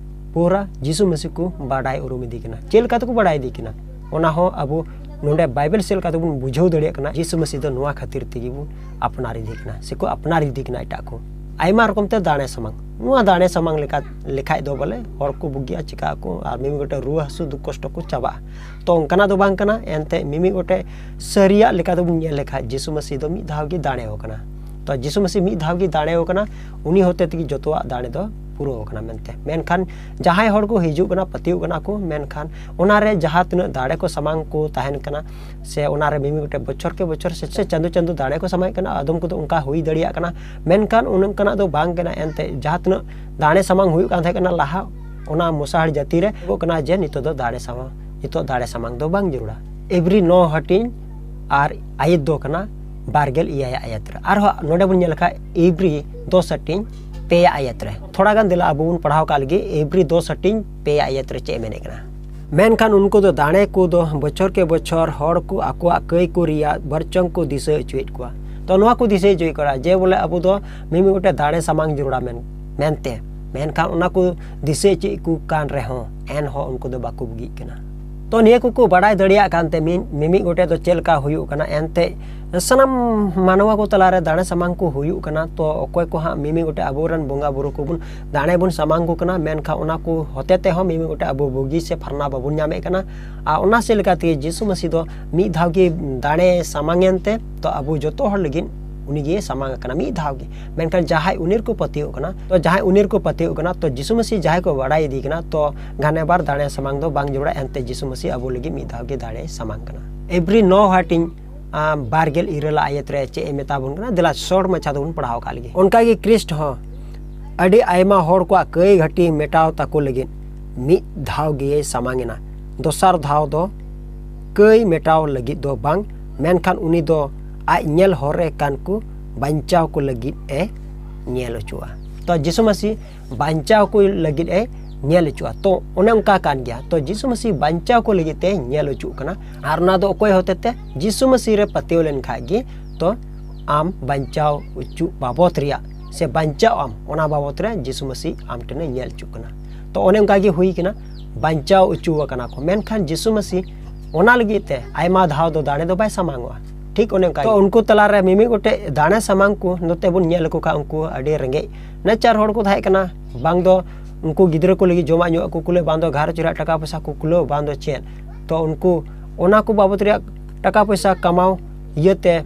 ᱯᱩᱨᱟ ᱡᱤᱥᱩ ᱢᱟᱹᱥᱤ ᱠᱚ ᱵᱟᱰᱟᱭ ᱩᱨᱩᱢ ᱤᱫᱤ ᱠᱟᱱᱟ᱾ ᱪᱮᱫ ᱞᱮᱠᱟ ᱛᱮᱠᱚ ᱵᱟᱰᱟᱭ ᱤᱫᱤ ᱠᱟᱱᱟ, ᱚᱱᱟ ᱦᱚᱸ ᱟᱵᱚ ᱱᱚᱰᱮ ᱵᱟᱭᱵᱮᱞ ᱪᱮᱫ ᱞᱮᱠᱟ ᱛᱮᱵᱚᱱ ᱵᱩᱡᱷᱟᱹᱣ ᱫᱟᱲᱮᱭᱟᱜ ᱠᱟᱱᱟ, ᱡᱤᱥᱩ ᱢᱟᱹᱥᱤ ᱫᱚ ᱱᱚᱣᱟ ᱠᱷᱟᱹᱛᱤᱨ ᱛᱮᱜᱮ ᱵᱚᱱ ᱟᱯᱱᱟᱨ ᱤᱫᱤ ᱠᱟᱱᱟ ᱥᱮᱠᱚ ᱟᱯᱱᱟᱨ ᱤᱫᱤ ᱠᱟᱱᱟ ᱮᱴᱟᱜ ᱠᱚ᱾ ᱟᱭᱢᱟ ᱨᱚᱠᱚᱢ ᱛᱮ ᱫᱟᱲᱮ ᱥᱟᱢᱟᱝ᱾ ᱱᱚᱣᱟ ᱫᱟᱲᱮ ᱥᱟᱢᱟᱝ ᱞᱮᱠᱟ ᱞᱮᱠᱷᱟᱡ ᱫᱚ ᱵᱚᱞᱮ ᱦᱚᱲ ᱠᱚ ᱵᱩᱜᱤᱜᱼᱟ, ᱪᱤᱠᱟᱹᱜ ᱟᱠᱚ, ᱟᱨ ᱢᱤᱢᱤᱫ ᱜᱚᱴᱮᱡ ᱨᱩᱣᱟᱹ ᱦᱟᱹᱥᱩ ᱫᱩᱠ ᱠᱚᱥᱴᱚ ᱠᱚ ᱪᱟᱵᱟᱜᱼᱟ᱾ ᱛᱚ ᱚᱱᱠᱟᱱᱟᱜ ᱫᱚ ᱵᱟᱝ ᱠᱟᱱᱟ᱾ ᱮᱱᱛᱮ ᱢᱤᱢᱤᱫ ᱜᱚᱴᱮᱡ ᱥᱟᱹᱨᱤᱭᱟᱜ ᱞᱮᱠᱟ ᱫᱚᱵᱚᱱ ᱧᱮᱞ ᱞᱮᱠᱷᱟᱡ ᱡᱤᱥᱩ ᱢᱟᱹᱥᱤ ᱫᱚ ᱢᱤᱫ ᱫᱷᱟᱣ ᱜᱮ ᱫᱟᱲᱮ ᱟᱠᱟᱱᱟ᱾ ᱛᱚ ᱡᱤᱥᱩ ᱢᱟᱹᱥᱤ ᱢᱤᱫ ᱫᱷᱟᱣ ᱜᱮ ᱫᱟᱲᱮ ᱟᱠᱟᱱᱟ, ᱩᱱᱤ ᱦᱚᱛᱮ ᱛᱮᱜᱮ ᱡᱚᱛᱚᱣᱟᱜ ᱫᱟᱲᱮ ᱫᱚ ᱯᱩᱨᱟᱹᱣ ᱟᱠᱟᱱᱟ ᱢᱮᱱᱛᱮ᱾ ᱢᱮᱱᱠᱷᱟᱱ ᱡᱟᱦᱟᱸᱭ ᱦᱚᱲ ᱠᱚ ᱦᱤᱡᱩᱜ ᱠᱟᱱᱟ, ᱯᱟᱹᱛᱭᱟᱹᱣ ᱠᱟᱱᱟ ᱠᱚ, ᱢᱮᱱᱠᱷᱟᱱ ᱚᱱᱟᱨᱮ ᱡᱟᱦᱟᱸ ᱛᱤᱱᱟᱹᱜ ᱫᱟᱲᱮ ᱠᱚ ᱥᱟᱢᱟᱝ ᱠᱚ ᱛᱟᱦᱮᱱ ᱠᱟᱱᱟ, ᱥᱮ ᱚᱱᱟᱨᱮ ᱢᱤᱢᱤᱫ ᱜᱚᱴᱮᱡ ᱵᱚᱪᱷᱚᱨ ᱠᱮ ᱵᱚᱪᱷᱚᱨ ᱥᱮ, ᱥᱮ ᱪᱟᱸᱫᱚ ᱪᱟᱸᱫᱚ ᱫᱟᱲᱮ ᱠᱚ ᱥᱟᱢᱟᱝ ᱠᱟᱱᱟ, ᱟᱫᱚᱢ ᱠᱚᱫᱚ ᱚᱱᱠᱟ ᱦᱩᱭ ᱫᱟᱲᱮᱭᱟᱜ ᱠᱟᱱᱟ᱾ ᱢᱮᱱᱠᱷᱟᱱ ᱚᱱᱠᱟᱱᱟᱜ ᱫᱚ ᱵᱟᱝ ᱠᱟᱱᱟ᱾ ᱮᱱᱛᱮ ᱡᱟᱦᱟᱸ ᱛᱤᱱᱟᱹᱜ ᱫᱟᱲᱮ ᱥᱟᱢᱟᱝ ᱦᱩᱭᱩᱜ ᱠᱟᱱ ᱛᱟᱦᱮᱸ ᱠᱟᱱᱟ ᱞᱟᱦᱟ, ᱚᱱᱟ ᱢᱚᱥᱟᱦᱟᱲ ᱡᱟᱹᱛᱤ ᱨᱮ ᱦᱩᱭᱩᱜ ᱠᱟᱱᱟ ᱡᱮ ᱱᱤᱛᱚᱜ ᱫᱚ ᱫᱟᱲᱮ ᱥᱟᱢᱟᱝ, ᱱᱤᱛᱚᱜ ᱫᱟᱲᱮ ᱥᱟᱢᱟᱝ ᱫᱚ ᱵᱟᱝ ᱡᱟᱹᱨᱩᱲᱟ᱾ ᱮᱵᱨᱤ ᱱᱚ ᱦᱟᱹᱴᱤᱧ ᱟᱨ ᱟᱭᱟᱛ ᱫᱚ ᱠᱟᱱᱟ ᱵᱟᱨᱜᱮᱞ ᱮᱭᱟᱭ ᱟᱭᱟᱛ ᱨᱮ᱾ ᱟᱨᱦᱚᱸ ᱱᱚᱰᱮ ᱵᱚᱱ ᱧᱮᱞ ᱞᱮᱠᱷᱟᱡ ᱮᱵᱨᱤ ᱫᱚᱥ ᱦᱟᱹᱴᱤᱧ ᱯᱮ ᱟᱭᱟᱛ ᱨᱮ᱾ ᱛᱷᱚᱲᱟ ᱜᱟᱱ ᱫᱮᱞᱟ ᱟᱵᱚ ᱵᱚᱱ ᱯᱟᱲᱦᱟᱣ ᱠᱟᱜ ᱞᱟᱹᱜᱤᱫ ᱮᱵᱨᱤ ᱫᱚᱥ ᱦᱟᱹᱴᱤᱧ ᱯᱮ ᱟᱭᱟᱛ ᱨᱮ ᱪᱮᱫ ᱮ ᱢᱮᱱᱮᱫ ᱠᱟᱱᱟ᱾ ᱢᱮᱱᱠᱷᱟᱱ ᱩᱱᱠᱩ ᱫᱚ ᱫᱟᱲᱮ ᱠᱚ ᱫᱚ ᱵᱚᱪᱷᱚᱨ ᱠᱮ ᱵᱚᱪᱷᱚᱨ ᱦᱚᱲ ᱠᱚ ᱟᱠᱚᱣᱟᱜ ᱠᱟᱹᱭ ᱠᱚ ᱨᱮᱭᱟᱜ ᱵᱚᱨᱪᱚᱝ ᱠᱚ ᱫᱤᱥᱟᱹ ᱦᱚᱪᱚᱭᱮᱫ ᱠᱚᱣᱟ᱾ ᱛᱚ ᱱᱚᱣᱟ ᱠᱚ ᱫᱤᱥᱟᱹ ᱦᱚᱪᱚᱭᱮᱫ ᱠᱚᱣᱟ ᱡᱮ ᱵᱚᱞᱮ ᱟᱵᱚ ᱫᱚ ᱢᱤᱢᱤᱫ ᱜᱚᱴᱮᱡ ᱫᱟᱲᱮ ᱥᱟᱢᱟᱝ ᱡᱟᱹᱨᱩᱲᱟ ᱢᱮᱱ-, ᱢᱮᱱᱛᱮ᱾ ᱢᱮᱱᱠᱷᱟᱱ ᱚᱱᱟ ᱠᱚ ᱫᱤᱥᱟᱹ ᱦᱚᱪᱚᱭᱮᱫ ᱠᱚ ᱠᱟᱱ ᱨᱮᱦᱚᱸ ᱮᱱᱦᱚᱸ ᱩᱱᱠᱩ ᱫᱚ ᱵᱟᱠᱚ ᱵᱩᱜᱤᱜ ᱠᱟᱱᱟ᱾ ᱛᱚ ᱱᱤᱭᱟᱹ ᱠᱚᱠᱚ ᱵᱟᱲᱟᱭ ᱫᱟᱲᱮᱭᱟᱜ ᱠᱟᱱᱛᱮ ᱢᱤ-, ᱢᱤᱢᱤᱫ ᱜᱚᱴᱮᱡ ᱫᱚ ᱪᱮᱫ ᱞᱮᱠᱟ ᱦᱩᱭᱩᱜ ᱠᱟᱱᱟ, ᱮᱱᱛᱮ ᱥᱟᱱᱟᱢ ᱢᱟᱱᱣᱟ ᱠᱚ ᱛᱟᱞᱟᱨᱮ ᱫᱟᱲᱮ ᱥᱟᱢᱟᱝ ᱠᱚ ᱦᱩᱭᱩᱜ ᱠᱟᱱᱟ᱾ ᱛᱚ ᱚᱠᱚᱭ ᱠᱚ ᱦᱟᱸᱜ ᱢᱤᱢᱤᱫ ᱜᱚᱴᱮᱡ ᱟᱵᱚᱨᱮᱱ ᱵᱚᱸᱜᱟ ᱵᱩᱨᱩ ᱠᱚᱵᱚᱱ ᱫᱟᱲᱮ ᱵᱚᱱ ᱥᱟᱢᱟᱝ ᱠᱚ ᱠᱟᱱᱟ, ᱢᱮᱱᱠᱷᱟᱱ ᱚᱱᱟ ᱠᱚ ᱦᱚᱛᱮ ᱛᱮᱦᱚᱸ ᱢᱤᱢᱤᱫ ᱜᱚᱴᱮᱡ ᱟᱵᱚ ᱵᱩᱜᱤ ᱥᱮ ᱯᱷᱟᱨᱱᱟ ᱵᱟᱵᱚᱱ ᱧᱟᱢᱮᱫ ᱠᱟᱱᱟ᱾ ᱟᱨ ᱚᱱᱟ ᱥᱮᱫ ᱞᱮᱠᱟ ᱛᱮᱜᱮ ᱡᱤᱥᱩ ᱢᱟᱹᱥᱤ ᱫᱚ ᱢᱤᱫ ᱫᱷᱟᱣ ᱜᱮ ᱫᱟᱲᱮ ᱥᱟᱢᱟᱝ ᱮᱱᱛᱮ, ᱛᱚ ᱟᱵᱚ ᱡᱚᱛᱚ ᱦᱚᱲ ᱞᱟᱹᱜᱤᱫ ᱩᱱᱤ ᱜᱮ ᱥᱟᱢᱟᱝ ᱟᱠᱟᱱᱟ ᱢᱤᱫ ᱫᱷᱟᱣ ᱜᱮ᱾ ᱢᱮᱱᱠᱷᱟᱱ ᱡᱟᱦᱟᱸᱭ ᱩᱱᱤ ᱨᱮᱠᱚ ᱯᱟᱹᱛᱭᱟᱹᱜ ᱠᱟᱱᱟ, ᱛᱚ ᱡᱟᱦᱟᱸᱭ ᱩᱱᱤ ᱨᱮᱠᱚ ᱯᱟᱹᱛᱭᱟᱹᱜ ᱠᱟᱱᱟ, ᱛᱚ ᱡᱤᱥᱩ ᱢᱟᱹᱥᱤ ᱡᱟᱦᱟᱸᱭ ᱠᱚ ᱵᱟᱲᱟᱭ ᱤᱫᱤ ᱠᱟᱱᱟ, ᱛᱚ ᱜᱷᱟᱱᱮ ᱵᱟᱨ ᱫᱟᱲᱮ ᱥᱟᱢᱟᱝ ᱫᱚ ᱵᱟᱝ ᱡᱟᱹᱨᱩᱲᱟ, ᱮᱱᱛᱮ ᱡᱤᱥᱩ ᱢᱟᱹᱥᱤ ᱟᱵᱚ ᱞᱟᱹᱜᱤᱫ ᱢᱤᱫ ᱫᱷᱟᱣ ᱜᱮ ᱫᱟᱲᱮ ᱥᱟᱢᱟᱝ ᱠᱟᱱᱟ᱾ ᱮᱵᱨᱤ ᱱᱚ ᱦᱟᱹᱴᱤᱧ, ᱟᱢ, ᱵᱟᱨᱜᱮᱞ ᱤᱨᱟᱹᱞ ᱟᱭᱟᱛ ᱨᱮ ᱪᱮᱫ ᱮ ᱢᱮᱛᱟ ᱵᱚᱱ ᱠᱟᱱᱟ, ᱫᱮᱞᱟ ᱥᱚᱨᱴ ᱢᱟᱪᱷᱟ ᱛᱮᱵᱚᱱ ᱯᱟᱲᱦᱟᱣ ᱠᱟᱜ ᱞᱮᱜᱮ᱾ ᱚᱱᱠᱟ ᱜᱮ ᱠᱨᱤᱥᱴ ᱦᱚᱸ ᱟᱹᱰᱤ ᱟᱭᱢᱟ ᱦᱚᱲ ᱠᱚᱣᱟᱜ ᱠᱟᱹᱭ ᱜᱷᱟᱹᱴᱤ ᱢᱮᱴᱟᱣ ᱛᱟᱠᱚ ᱞᱟᱹᱜᱤᱫ ᱢᱤᱫ ᱫᱷᱟᱣ ᱜᱮᱭ ᱥᱟᱢᱟᱝ ᱮᱱᱟ, ᱫᱚᱥᱟᱨ ᱫᱷᱟᱣ ᱫᱚ ᱠᱟᱹᱭ ᱢᱮᱴᱟᱣ ᱞᱟᱹᱜᱤᱫ ᱫᱚ ᱵᱟᱝ, ᱢᱮᱱᱠᱷᱟᱱ ᱩᱱᱤ ᱫᱚ ᱟᱡ ᱧᱮᱞ ᱦᱚᱨ ᱨᱮ ᱠᱟᱱ ᱠᱚ ᱵᱟᱧᱪᱟᱣ ᱠᱚ ᱞᱟᱹᱜᱤᱫ ᱮ ᱧᱮᱞ ᱦᱚᱪᱚᱜᱼᱟ᱾ ᱛᱚ ᱡᱤᱥᱩ ᱢᱟᱹᱥᱤ ᱵᱟᱧᱪᱟᱣ ᱠᱚ ᱞᱟᱹᱜᱤᱫ ᱮ ᱧᱮᱞ ᱦᱚᱪᱚᱜᱼᱟ᱾ ᱛᱚ ᱚᱱᱮ ᱚᱱᱠᱟ ᱠᱟᱱ ᱜᱮᱭᱟ᱾ ᱛᱚ ᱡᱤᱥᱩ ᱢᱟᱹᱥᱤ ᱵᱟᱧᱪᱟᱣ ᱠᱚ ᱞᱟᱹᱜᱤᱫ ᱛᱮ ᱧᱮᱞ ᱦᱚᱪᱚᱜ ᱠᱟᱱᱟ, ᱟᱨ ᱚᱱᱟ ᱫᱚ ᱚᱠᱚᱭ ᱦᱚᱛᱮ ᱛᱮ? ᱡᱤᱥᱩ ᱢᱟᱹᱥᱤ ᱨᱮ ᱯᱟᱹᱛᱭᱟᱹᱣ ᱞᱮᱱᱠᱷᱟᱡ ᱜᱮ ᱛᱚ ᱟᱢ ᱵᱟᱧᱪᱟᱣ ᱦᱚᱪᱚᱜ ᱵᱟᱵᱚᱛ ᱨᱮᱭᱟᱜ ᱥᱮ ᱵᱟᱧᱪᱟᱣ ᱟᱢ, ᱚᱱᱟ ᱵᱟᱵᱚᱛ ᱨᱮ ᱡᱤᱥᱩ ᱢᱟᱹᱥᱤ ᱟᱢ ᱴᱷᱮᱱᱮ ᱧᱮᱞ ᱦᱚᱪᱚᱜ ᱠᱟᱱᱟ᱾ ᱛᱚ ᱚᱱᱮ ᱚᱱᱠᱟ ᱜᱮ ᱦᱩᱭ ᱠᱟᱱᱟ, ᱵᱟᱧᱪᱟᱣ ᱦᱚᱪᱚ ᱟᱠᱟᱱᱟ ᱠᱚ᱾ ᱢᱮᱱᱠᱷᱟᱱ ᱡᱤᱥᱩ ᱢᱟᱹᱥᱤ ᱚᱱᱟ ᱞᱟᱹᱜᱤᱫ ᱛᱮ ᱟᱭᱢᱟ ᱫᱷᱟᱣ ᱫᱚ ᱫᱟᱲᱮ ᱫᱚ ᱵᱟᱭ ᱥᱟᱢᱟᱝᱚᱜᱼᱟ᱾ ᱴᱷᱤᱠ ᱚᱱᱮ ᱚᱱᱠᱟ᱾ ᱛᱚ ᱩᱱᱠᱩ ᱛᱟᱞᱟᱨᱮ ᱢᱤᱢᱤᱫ ᱜᱚᱴᱮᱡ ᱫᱟᱲᱮ ᱥᱟᱢᱟᱝ ᱠᱚ ᱱᱚᱛᱮ ᱵᱚᱱ ᱧᱮᱞ ᱞᱮᱠᱚ ᱠᱷᱟᱱ, ᱩᱱᱠᱩ ᱟᱹᱰᱤ ᱨᱮᱸᱜᱮᱡ ᱱᱟᱪᱟᱨ ᱦᱚᱲ ᱠᱚ ᱛᱟᱦᱮᱸ ᱠᱟᱱᱟ᱾ ᱵᱟᱝ ᱫᱚ ᱩᱱᱠᱩ ᱜᱤᱫᱽᱨᱟᱹ ᱠᱚ ᱞᱟᱹᱜᱤᱫ ᱡᱚᱢᱟᱜ ᱧᱩᱣᱟᱜ ᱠᱚ ᱠᱩᱞᱟᱹᱜ, ᱵᱟᱝ ᱫᱚ ᱜᱷᱟᱨᱚᱸᱡᱽ ᱨᱮᱭᱟᱜ ᱴᱟᱠᱟ ᱯᱚᱭᱥᱟ ᱠᱚ ᱠᱩᱞᱟᱹᱣ, ᱵᱟᱝ ᱫᱚ ᱪᱮᱫ᱾ ᱛᱚ ᱩᱱᱠᱩ ᱚᱱᱟ ᱠᱚ ᱵᱟᱵᱚᱫ ᱨᱮᱭᱟᱜ ᱴᱟᱠᱟ ᱯᱚᱭᱥᱟ ᱠᱟᱢᱟᱣ ᱤᱭᱟᱹᱛᱮ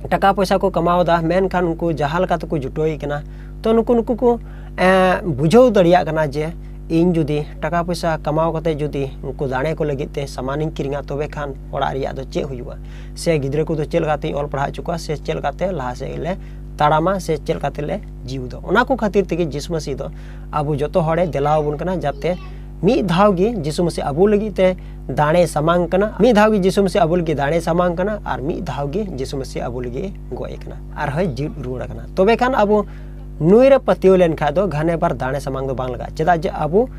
ᱴᱟᱠᱟ ᱯᱚᱭᱥᱟ ᱠᱚ ᱠᱟᱢᱟᱣ ᱮᱫᱟ, ᱢᱮᱱᱠᱷᱟᱱ ᱩᱱᱠᱩ ᱡᱟᱦᱟᱸ ᱞᱮᱠᱟ ᱛᱮᱠᱚ ᱡᱩᱴᱟᱹᱣ ᱮ ᱠᱟᱱᱟ᱾ ᱛᱚ ᱱᱩᱠᱩ, ᱱᱩᱠᱩ ᱠᱚ, ᱮᱸ, ᱵᱩᱡᱷᱟᱹᱣ ᱫᱟᱲᱮᱭᱟᱜ ᱠᱟᱱᱟ ᱡᱮ ᱤᱧ ᱡᱩᱫᱤ ᱴᱟᱠᱟ ᱯᱚᱭᱥᱟ ᱠᱟᱢᱟᱣ ᱠᱟᱛᱮ ᱡᱩᱫᱤ ᱩᱱᱠᱩ ᱫᱟᱲᱮ ᱠᱚ ᱞᱟᱹᱜᱤᱫ ᱛᱮ ᱥᱟᱢᱟᱱᱤᱧ ᱠᱤᱨᱤᱧᱟ, ᱛᱚᱵᱮ ᱠᱷᱟᱱ ᱚᱲᱟᱜ ᱨᱮᱭᱟᱜ ᱫᱚ ᱪᱮᱫ ᱦᱩᱭᱩᱜᱼᱟ, ᱥᱮ ᱜᱤᱫᱽᱨᱟᱹ ᱠᱚᱫᱚ ᱪᱮᱫ ᱞᱮᱠᱟᱛᱤᱧ ᱚᱞ ᱯᱟᱲᱦᱟᱣ ᱦᱚᱪᱚ ᱠᱚᱣᱟ, ᱥᱮ ᱪᱮᱫ ᱞᱮᱠᱟᱛᱮ ᱞᱟᱦᱟ ᱥᱮᱫ ᱞᱮ ᱛᱟᱲᱟᱢᱟ, ᱥᱮ ᱪᱮᱫ ᱞᱮᱠᱟᱛᱮ ᱞᱮ ᱡᱤᱣᱤ ᱫᱚ᱾ ᱚᱱᱟ ᱠᱚ ᱠᱷᱟᱹᱛᱤᱨ ᱛᱮᱜᱮ ᱡᱤᱥᱩ ᱢᱟᱹᱥᱤ ᱫᱚ ᱟᱵᱚ ᱡᱚᱛᱚ ᱦᱚᱲᱮ ᱫᱮᱞᱟ ᱟᱵᱚᱱ ᱠᱟᱱᱟ, ᱡᱟᱛᱮ ᱢᱤᱫ ᱫᱷᱟᱣ ᱜᱮ ᱡᱤᱥᱩ ᱢᱟᱹᱥᱤ ᱟᱵᱚ ᱞᱟᱹᱜᱤᱫ ᱛᱮ ᱫᱟᱲᱮ ᱥᱟᱢᱟᱝ ᱠᱟᱱᱟ, ᱢᱤᱫ ᱫᱷᱟᱣ ᱜᱮ ᱡᱤᱥᱩ ᱢᱟᱹᱥᱤ ᱟᱵᱚ ᱞᱟᱹᱜᱤᱫ ᱫᱟᱲᱮ ᱥᱟᱢᱟᱝ ᱠᱟᱱᱟ, ᱟᱨ ᱢᱤᱫ ᱫᱷᱟᱣ ᱜᱮ ᱡᱤᱥᱩ ᱢᱟᱹᱥᱤ ᱟᱵᱚ ᱞᱟᱹᱜᱤᱫ ᱜᱚᱡ ᱟᱠᱟᱱᱟ, ᱟᱨᱦᱚᱸᱭ ᱡᱤᱣᱤᱫ ᱨᱩᱣᱟᱹᱲ ᱟᱠᱟᱱᱟ᱾ ᱛᱚᱵᱮ ᱠᱷᱟᱱ ᱟᱵᱚ ᱱᱩᱭ ᱨᱮ ᱯᱟᱹᱛᱭᱟᱹᱣ ᱞᱮᱱᱠᱷᱟᱱ ᱫᱚ ᱜᱷᱟᱱᱮ ᱵᱟᱨ ᱫᱟᱲᱮ ᱥᱟᱢᱟᱝ ᱫᱚ ᱵᱟᱝ ᱞᱟᱜᱟᱜᱼᱟ, ᱪᱮᱫᱟᱜ ᱡᱮ ᱟᱵᱚ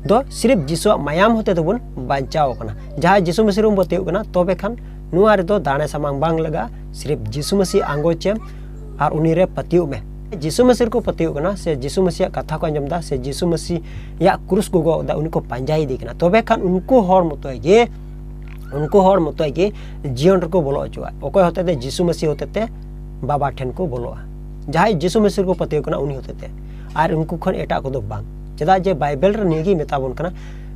ᱫᱚ ᱥᱤᱨᱤᱯ ᱡᱤᱥᱩᱣᱟᱜ ᱢᱟᱭᱟᱢ ᱦᱚᱛᱮ ᱛᱮᱵᱚᱱ ᱵᱟᱧᱪᱟᱣ ᱟᱠᱟᱱᱟ᱾ ᱡᱟᱦᱟᱸᱭ ᱡᱤᱥᱩ ᱢᱟᱹᱥᱤ ᱨᱮᱵᱚᱱ ᱯᱟᱹᱛᱭᱟᱹᱣ ᱠᱟᱱᱟ, ᱛᱚᱵᱮ ᱠᱷᱟᱱ ᱱᱚᱣᱟ ᱨᱮᱫᱚ ᱫᱟᱲᱮ ᱥᱟᱢᱟᱝ ᱵᱟᱝ ᱞᱟᱜᱟᱜᱼᱟ, ᱥᱤᱨᱤᱯ ᱡᱤᱥᱩ ᱢᱟᱹᱥᱤ ᱟᱸᱜᱚᱪ ᱮᱢ ᱟᱨ ᱩᱱᱤ ᱨᱮ ᱯᱟᱹᱛᱭᱟᱹᱣ ᱢᱮ᱾ ᱡᱤᱥᱩ ᱢᱟᱹᱥᱤ ᱨᱮᱠᱚ ᱯᱟᱹᱛᱭᱟᱹᱣ ᱠᱟᱱᱟ, ᱥᱮ ᱡᱤᱥᱩ ᱢᱟᱹᱥᱤᱭᱟᱜ ᱠᱟᱛᱷᱟ ᱠᱚ ᱟᱸᱡᱚᱢ ᱮᱫᱟ, ᱥᱮ ᱡᱤᱥᱩ ᱢᱟᱹᱥᱤᱭᱟᱜ ᱠᱨᱩᱥ ᱠᱚ ᱜᱚᱜ ᱮᱫᱟ, ᱩᱱᱤ ᱠᱚ ᱯᱟᱸᱡᱟ ᱤᱫᱤ ᱠᱟᱱᱟ, ᱛᱚᱵᱮ ᱠᱷᱟᱱ ᱩᱱᱠᱩ ᱦᱚᱲ ᱢᱚᱛᱚᱭ ᱜᱮ, ᱩᱱᱠᱩ ᱦᱚᱲ ᱢᱚᱛᱚᱭ ᱜᱮ ᱡᱤᱭᱚᱱ ᱨᱮᱠᱚ ᱵᱚᱞᱚ ᱦᱚᱪᱚᱣᱟᱜᱼᱟ᱾ ᱚᱠᱚᱭ ᱦᱚᱛᱮᱛᱮ? ᱡᱤᱥᱩ ᱢᱟᱹᱥᱤ ᱦᱚᱛᱮᱛᱮ ᱵᱟᱵᱟ ᱴᱷᱮᱱ ᱠᱚ ᱵᱚᱞᱚᱜᱼᱟ᱾ ᱡᱟᱦᱟᱸᱭ ᱡᱤᱥᱩ ᱢᱟᱹᱥᱤ ᱨᱮᱠᱚ ᱯᱟᱹᱛᱭᱟᱹᱣ ᱠᱟᱱᱟ, ᱩᱱᱤ ᱦᱚᱛᱮᱛᱮ, ᱟᱨ ᱩᱱᱠᱩ ᱠᱷᱚᱱ ᱮᱴᱟᱜ ᱠᱚᱫᱚ ᱵᱟᱝ᱾ ᱪᱮᱫᱟᱜ ᱡᱮ ᱵᱟᱭᱵᱮᱞ ᱨᱮ ᱱᱤᱭᱟᱹ ᱜᱮ ᱢᱮᱛᱟ ᱵᱚᱱ ᱠᱟᱱᱟ,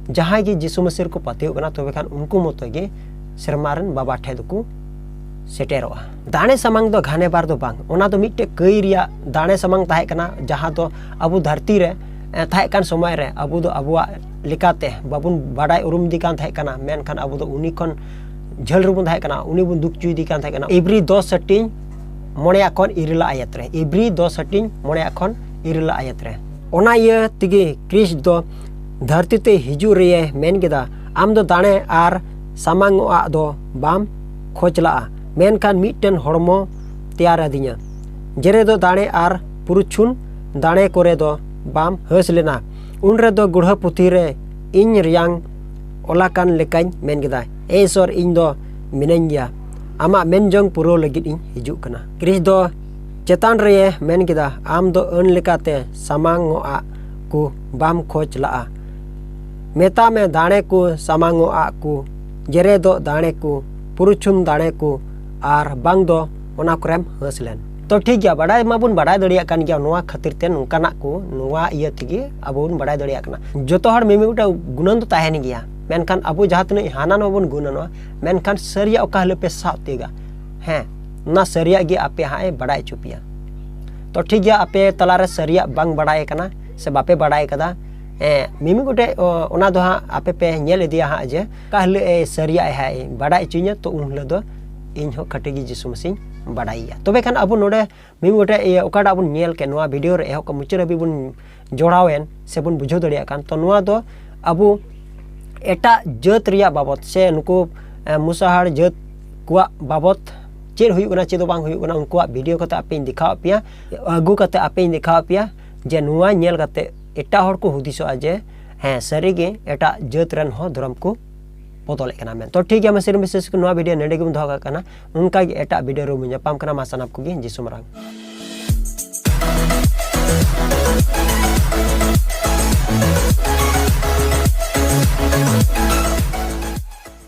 ᱡᱟᱦᱟᱸᱭ ᱜᱮ ᱡᱤᱥᱩ ᱢᱟᱹᱥᱤ ᱨᱮᱠᱚ ᱯᱟᱹᱛᱭᱟᱹᱣ ᱠᱟᱱᱟ, ᱛᱚᱵᱮ ᱠᱷᱟᱱ ᱩᱱᱠᱩ ᱢᱚᱛᱚ ᱜᱮ ᱥᱮᱨᱢᱟ ᱨᱮᱱ ᱵᱟᱵᱟ ᱴᱷᱮᱱ ᱫᱚᱠᱚ ᱥᱮᱴᱮᱨᱚᱜᱼᱟ᱾ ᱫᱟᱲᱮ ᱥᱟᱢᱟᱝ ᱫᱚ ᱜᱷᱟᱱᱮ ᱵᱟᱨ ᱫᱚ ᱵᱟᱝ, ᱚᱱᱟ ᱫᱚ ᱢᱤᱫᱴᱮᱡ ᱠᱟᱹᱭ ᱨᱮᱭᱟᱜ ᱫᱟᱲᱮ ᱥᱟᱢᱟᱝ ᱛᱟᱦᱮᱸ ᱠᱟᱱᱟ, ᱡᱟᱦᱟᱸ ᱫᱚ ᱟᱵᱚ ᱫᱷᱟᱹᱨᱛᱤ ᱨᱮ, ᱮ, ᱛᱟᱦᱮᱸ ᱠᱟᱱ ᱥᱚᱢᱚᱭ ᱨᱮ ᱟᱵᱚ ᱫᱚ ᱟᱵᱚᱣᱟᱜ ᱞᱮᱠᱟᱛᱮ ᱵᱟᱵᱚᱱ ᱵᱟᱰᱟᱭ ᱩᱨᱩᱢ ᱤᱫᱤ ᱠᱟᱱ ᱛᱟᱦᱮᱸ ᱠᱟᱱᱟ, ᱢᱮᱱᱠᱷᱟᱱ ᱟᱵᱚ ᱫᱚ ᱩᱱᱤ ᱠᱷᱚᱱ ᱡᱷᱟᱹᱞ ᱨᱮᱵᱚᱱ ᱛᱟᱦᱮᱸ ᱠᱟᱱᱟ, ᱩᱱᱤ ᱵᱚᱱ ᱫᱩᱠ ᱦᱚᱪᱚᱭᱮᱫᱮ ᱠᱟᱱ ᱛᱟᱦᱮᱸ ᱠᱟᱱᱟ᱾ ᱤᱵᱨᱤ ᱫᱚᱥ ᱦᱟᱹᱴᱤᱧ ᱢᱚᱬᱮᱭᱟᱜ ᱠᱷᱚᱱ ᱤᱨᱟᱹᱞᱟᱜ ᱟᱭᱟᱛ ᱨᱮ, ᱤᱵᱨᱤ ᱫᱚᱥ ᱦᱟᱹᱴᱤᱧ ᱢᱚᱬᱮᱭᱟᱜ ᱠᱷᱚᱱ ᱤᱨᱟᱹᱞᱟᱜ ᱟᱭᱟᱛ ᱨᱮ᱾ ᱚᱱᱟ ᱤᱭᱟᱹ ᱛᱮᱜᱮ ᱠᱨᱤᱥᱴ ᱫᱚ ᱫᱷᱟᱹᱨᱛᱤ ᱛᱮ ᱦᱤᱡᱩᱜ ᱨᱮᱭᱮ ᱢᱮᱱ ᱠᱮᱫᱟ, "ᱟᱢ ᱫᱚ ᱫᱟᱲᱮ ᱟᱨ ᱥᱟᱢᱟᱝᱚᱜᱼᱟᱜ ᱫᱚ ᱵᱟᱢ ᱠᱷᱚᱡᱽ ᱞᱟᱜᱼᱟ, ᱢᱮᱱᱠᱷᱟᱱ ᱢᱤᱫᱴᱮᱱ ᱦᱚᱲᱢᱚ ᱛᱮᱭᱟᱨ ᱟᱹᱫᱤᱧᱟ, ᱡᱮᱨᱮ ᱫᱚ ᱫᱟᱲᱮ ᱟᱨ ᱯᱩᱨᱩᱪᱷᱩᱱ ᱫᱟᱲᱮ ᱠᱚᱨᱮ ᱫᱚ ᱵᱟᱢ ᱦᱟᱹᱥ ᱞᱮᱱᱟ᱾ ᱩᱱ ᱨᱮᱫᱚ ᱜᱩᱲᱦᱟᱹ ᱯᱩᱛᱷᱤ ᱨᱮ ᱤᱧ ᱨᱮᱭᱟᱝ ᱚᱞᱟᱠᱟᱱ ᱞᱮᱠᱟᱧ ᱢᱮᱱ ᱠᱮᱫᱟ, ᱮ ᱤᱥᱚᱨ, ᱤᱧ ᱫᱚ ᱢᱤᱱᱟᱹᱧ ᱜᱮᱭᱟ, ᱟᱢᱟᱜ ᱢᱮᱱ ᱡᱚᱝ ᱯᱩᱨᱟᱹᱣ ᱞᱟᱹᱜᱤᱫ ᱤᱧ ᱦᱤᱡᱩᱜ ᱠᱟᱱᱟ᱾" ᱠᱨᱤᱥ ᱫᱚ ᱪᱮᱛᱟᱱ ᱨᱮᱭᱮ ᱢᱮᱱ ᱠᱮᱫᱟ, "ᱟᱢ ᱫᱚ ᱟᱹᱱ ᱞᱮᱠᱟᱛᱮ ᱥᱟᱢᱟᱝᱚᱜᱼᱟᱜ ᱠᱚ ᱵᱟᱢ ᱠᱷᱚᱡᱽ ᱞᱟᱜᱼᱟ᱾ ᱢᱮᱛᱟ ᱢᱮ, ᱫᱟᱲᱮ ᱠᱚ ᱥᱟᱢᱟᱝᱚᱜᱼᱟᱜ ᱠᱚ, ᱡᱮᱨᱮᱫᱚᱜ ᱫᱟᱲᱮ ᱠᱚ, ᱯᱩᱨᱩᱪᱷᱩᱱ ᱫᱟᱲᱮ ᱠᱚ, ᱟᱨ ᱵᱟᱝ ᱫᱚ ᱚᱱᱟ ᱠᱚᱨᱮᱢ ᱦᱟᱹᱥ ᱞᱮᱱ᱾ ᱛᱚ ᱴᱷᱤᱠ ᱜᱮᱭᱟ, ᱵᱟᱰᱟᱭ ᱢᱟᱵᱚᱱ ᱵᱟᱰᱟᱭ ᱫᱟᱲᱮᱭᱟᱜ ᱠᱟᱱ ᱜᱮᱭᱟ, ᱱᱚᱣᱟ ᱠᱷᱟᱹᱛᱤᱨ ᱛᱮ ᱱᱚᱝᱠᱟᱱᱟᱜ ᱠᱚ ᱱᱚᱣᱟ ᱤᱭᱟᱹ ᱛᱮᱜᱮ ᱟᱵᱚ ᱵᱚᱱ ᱵᱟᱰᱟᱭ ᱫᱟᱲᱮᱭᱟᱜ ᱠᱟᱱᱟ᱾ ᱡᱚᱛᱚ ᱦᱚᱲ ᱢᱤᱢᱤᱫ ᱜᱚᱴᱮᱡ ᱜᱩᱱᱟᱹᱱ ᱫᱚ ᱛᱟᱦᱮᱱ ᱜᱮᱭᱟ, ᱢᱮᱱᱠᱷᱟᱱ ᱟᱵᱚ ᱡᱟᱦᱟᱸ ᱛᱤᱱᱟᱹᱜ ᱦᱟᱱᱟ ᱱᱚᱣᱟ ᱵᱚᱱ ᱜᱩᱱᱟᱹᱱᱚᱜᱼᱟ, ᱢᱮᱱᱠᱷᱟᱱ ᱥᱟᱹᱨᱤᱭᱟᱜ ᱚᱠᱟ ᱦᱤᱞᱳᱜ ᱯᱮ ᱥᱟᱵ ᱛᱤᱭᱳᱜᱟ, ᱦᱮᱸ, ᱚᱱᱟ ᱥᱟᱹᱨᱤᱭᱟᱜ ᱜᱮ ᱟᱯᱮ ᱦᱟᱸᱜ ᱮ ᱵᱟᱰᱟᱭ ᱦᱚᱪᱚ ᱯᱮᱭᱟ᱾ ᱛᱚ ᱴᱷᱤᱠ ᱜᱮᱭᱟ, ᱟᱯᱮ ᱛᱟᱞᱟᱨᱮ ᱥᱟᱹᱨᱤᱭᱟᱜ ᱵᱟᱝ ᱵᱟᱰᱟᱭ ᱠᱟᱱᱟ ᱥᱮ ᱵᱟᱯᱮ ᱵᱟᱰᱟᱭ ᱠᱟᱫᱟ, ᱮᱸ, ᱢᱤᱢᱤᱫ ᱜᱚᱴᱮᱡ, ᱚ, ᱚᱱᱟ ᱫᱚ ᱦᱟᱸᱜ ᱟᱯᱮ ᱯᱮ ᱧᱮᱞ ᱤᱫᱤᱭᱟ ᱦᱟᱸᱜ, ᱡᱮ ᱚᱠᱟ ᱦᱤᱞᱳᱜ ᱮ ᱥᱟᱹᱨᱤᱭᱟᱜ ᱮ ᱦᱟᱸᱜ ᱮ ᱵᱟᱰᱟᱭ ᱦᱚᱪᱚᱧᱟ, ᱛᱚ ᱩᱱ ᱦᱤᱞᱳᱜ ᱫᱚ ᱤᱧ ᱦᱚᱸ ᱠᱟᱹᱴᱤᱡ ᱜᱮ ᱡᱤᱥᱩ ᱢᱟᱹᱥᱤᱧ ᱵᱟᱰᱟᱭᱮᱭᱟ᱾ ᱛᱚᱵᱮ ᱠᱷᱟᱱ ᱟᱵᱚ ᱱᱚᱰᱮ ᱢᱤᱢᱤᱫ ᱜᱚᱴᱮᱡ, ᱤᱭᱟᱹ, ᱚᱠᱟᱴᱟᱜ ᱵᱚᱱ ᱧᱮᱞ ᱠᱮᱫ, ᱱᱚᱣᱟ ᱵᱷᱤᱰᱤᱭᱳ ᱨᱮ ᱮᱦᱚᱵ ᱠᱷᱚᱱ ᱢᱩᱪᱟᱹᱫ ᱦᱟᱹᱵᱤᱡ ᱵᱚᱱ ᱡᱚᱲᱟᱣᱮᱱ ᱥᱮᱵᱚᱱ ᱵᱩᱡᱷᱟᱹᱣ ᱫᱟᱲᱮᱭᱟᱜ ᱠᱟᱱ, ᱛᱚ ᱱᱚᱣᱟ ᱫᱚ ᱟᱵᱚ ᱮᱴᱟᱜ ᱡᱟᱹᱛ ᱨᱮᱭᱟᱜ ᱵᱟᱵᱚᱛ ᱥᱮ ᱱᱩᱠᱩ, ᱮ, ᱢᱩᱥᱟᱦᱟᱲ ᱡᱟᱹᱛ ᱠᱚᱣᱟᱜ ᱵᱟᱵᱚᱛ ᱪᱮᱫ ᱦᱩᱭᱩᱜ ᱠᱟᱱᱟ, ᱪᱮᱫ ᱫᱚ ᱵᱟᱝ ᱦᱩᱭᱩᱜ ᱠᱟᱱᱟ, ᱩᱱᱠᱩᱣᱟᱜ ᱵᱷᱤᱰᱤᱭᱳ ᱠᱟᱛᱮ ᱟᱯᱮᱧ ᱫᱮᱠᱷᱟᱣᱟᱫ ᱯᱮᱭᱟ, ᱟᱹᱜᱩ ᱠᱟᱛᱮ ᱟᱯᱮᱧ ᱫᱮᱠᱷᱟᱣᱟᱫ ᱯᱮᱭᱟ, ᱡᱮ ᱱᱚᱣᱟ ᱧᱮᱞ ᱠᱟᱛᱮ ᱮᱴᱟᱜ ᱦᱚᱲ ᱠᱚ ᱦᱩᱫᱤᱥᱚᱜᱼᱟ ᱡᱮ ᱦᱮᱸ, ᱥᱟᱹᱨᱤᱜᱮ ᱮᱴᱟᱜ ᱡᱟᱹᱛ ᱨᱮᱱ ᱦᱚᱸ ᱫᱷᱚᱨᱚᱢ ᱠᱚ ᱵᱚᱫᱚᱞᱮᱫ ᱠᱟᱱᱟ ᱢᱮᱱ᱾ ᱛᱚ ᱴᱷᱤᱠ ᱜᱮᱭᱟ, ᱢᱟ ᱥᱤᱨᱤᱧ ᱵᱤᱥᱮᱥ ᱱᱚᱣᱟ ᱵᱷᱤᱰᱤᱭᱳ ᱱᱚᱰᱮ ᱜᱮᱵᱚᱱ ᱫᱚᱦᱚ ᱠᱟᱜ ᱠᱟᱱᱟ᱾ ᱚᱱᱠᱟ ᱜᱮ ᱮᱴᱟᱜ ᱵᱷᱤᱰᱤᱭᱳ ᱨᱮᱵᱚᱱ ᱧᱟᱯᱟᱢ ᱠᱟᱱᱟ᱾ ᱢᱟ ᱥᱟᱱᱟᱢ ᱠᱚᱜᱮ ᱡᱤᱥᱩ ᱢᱟᱨᱟᱝ᱾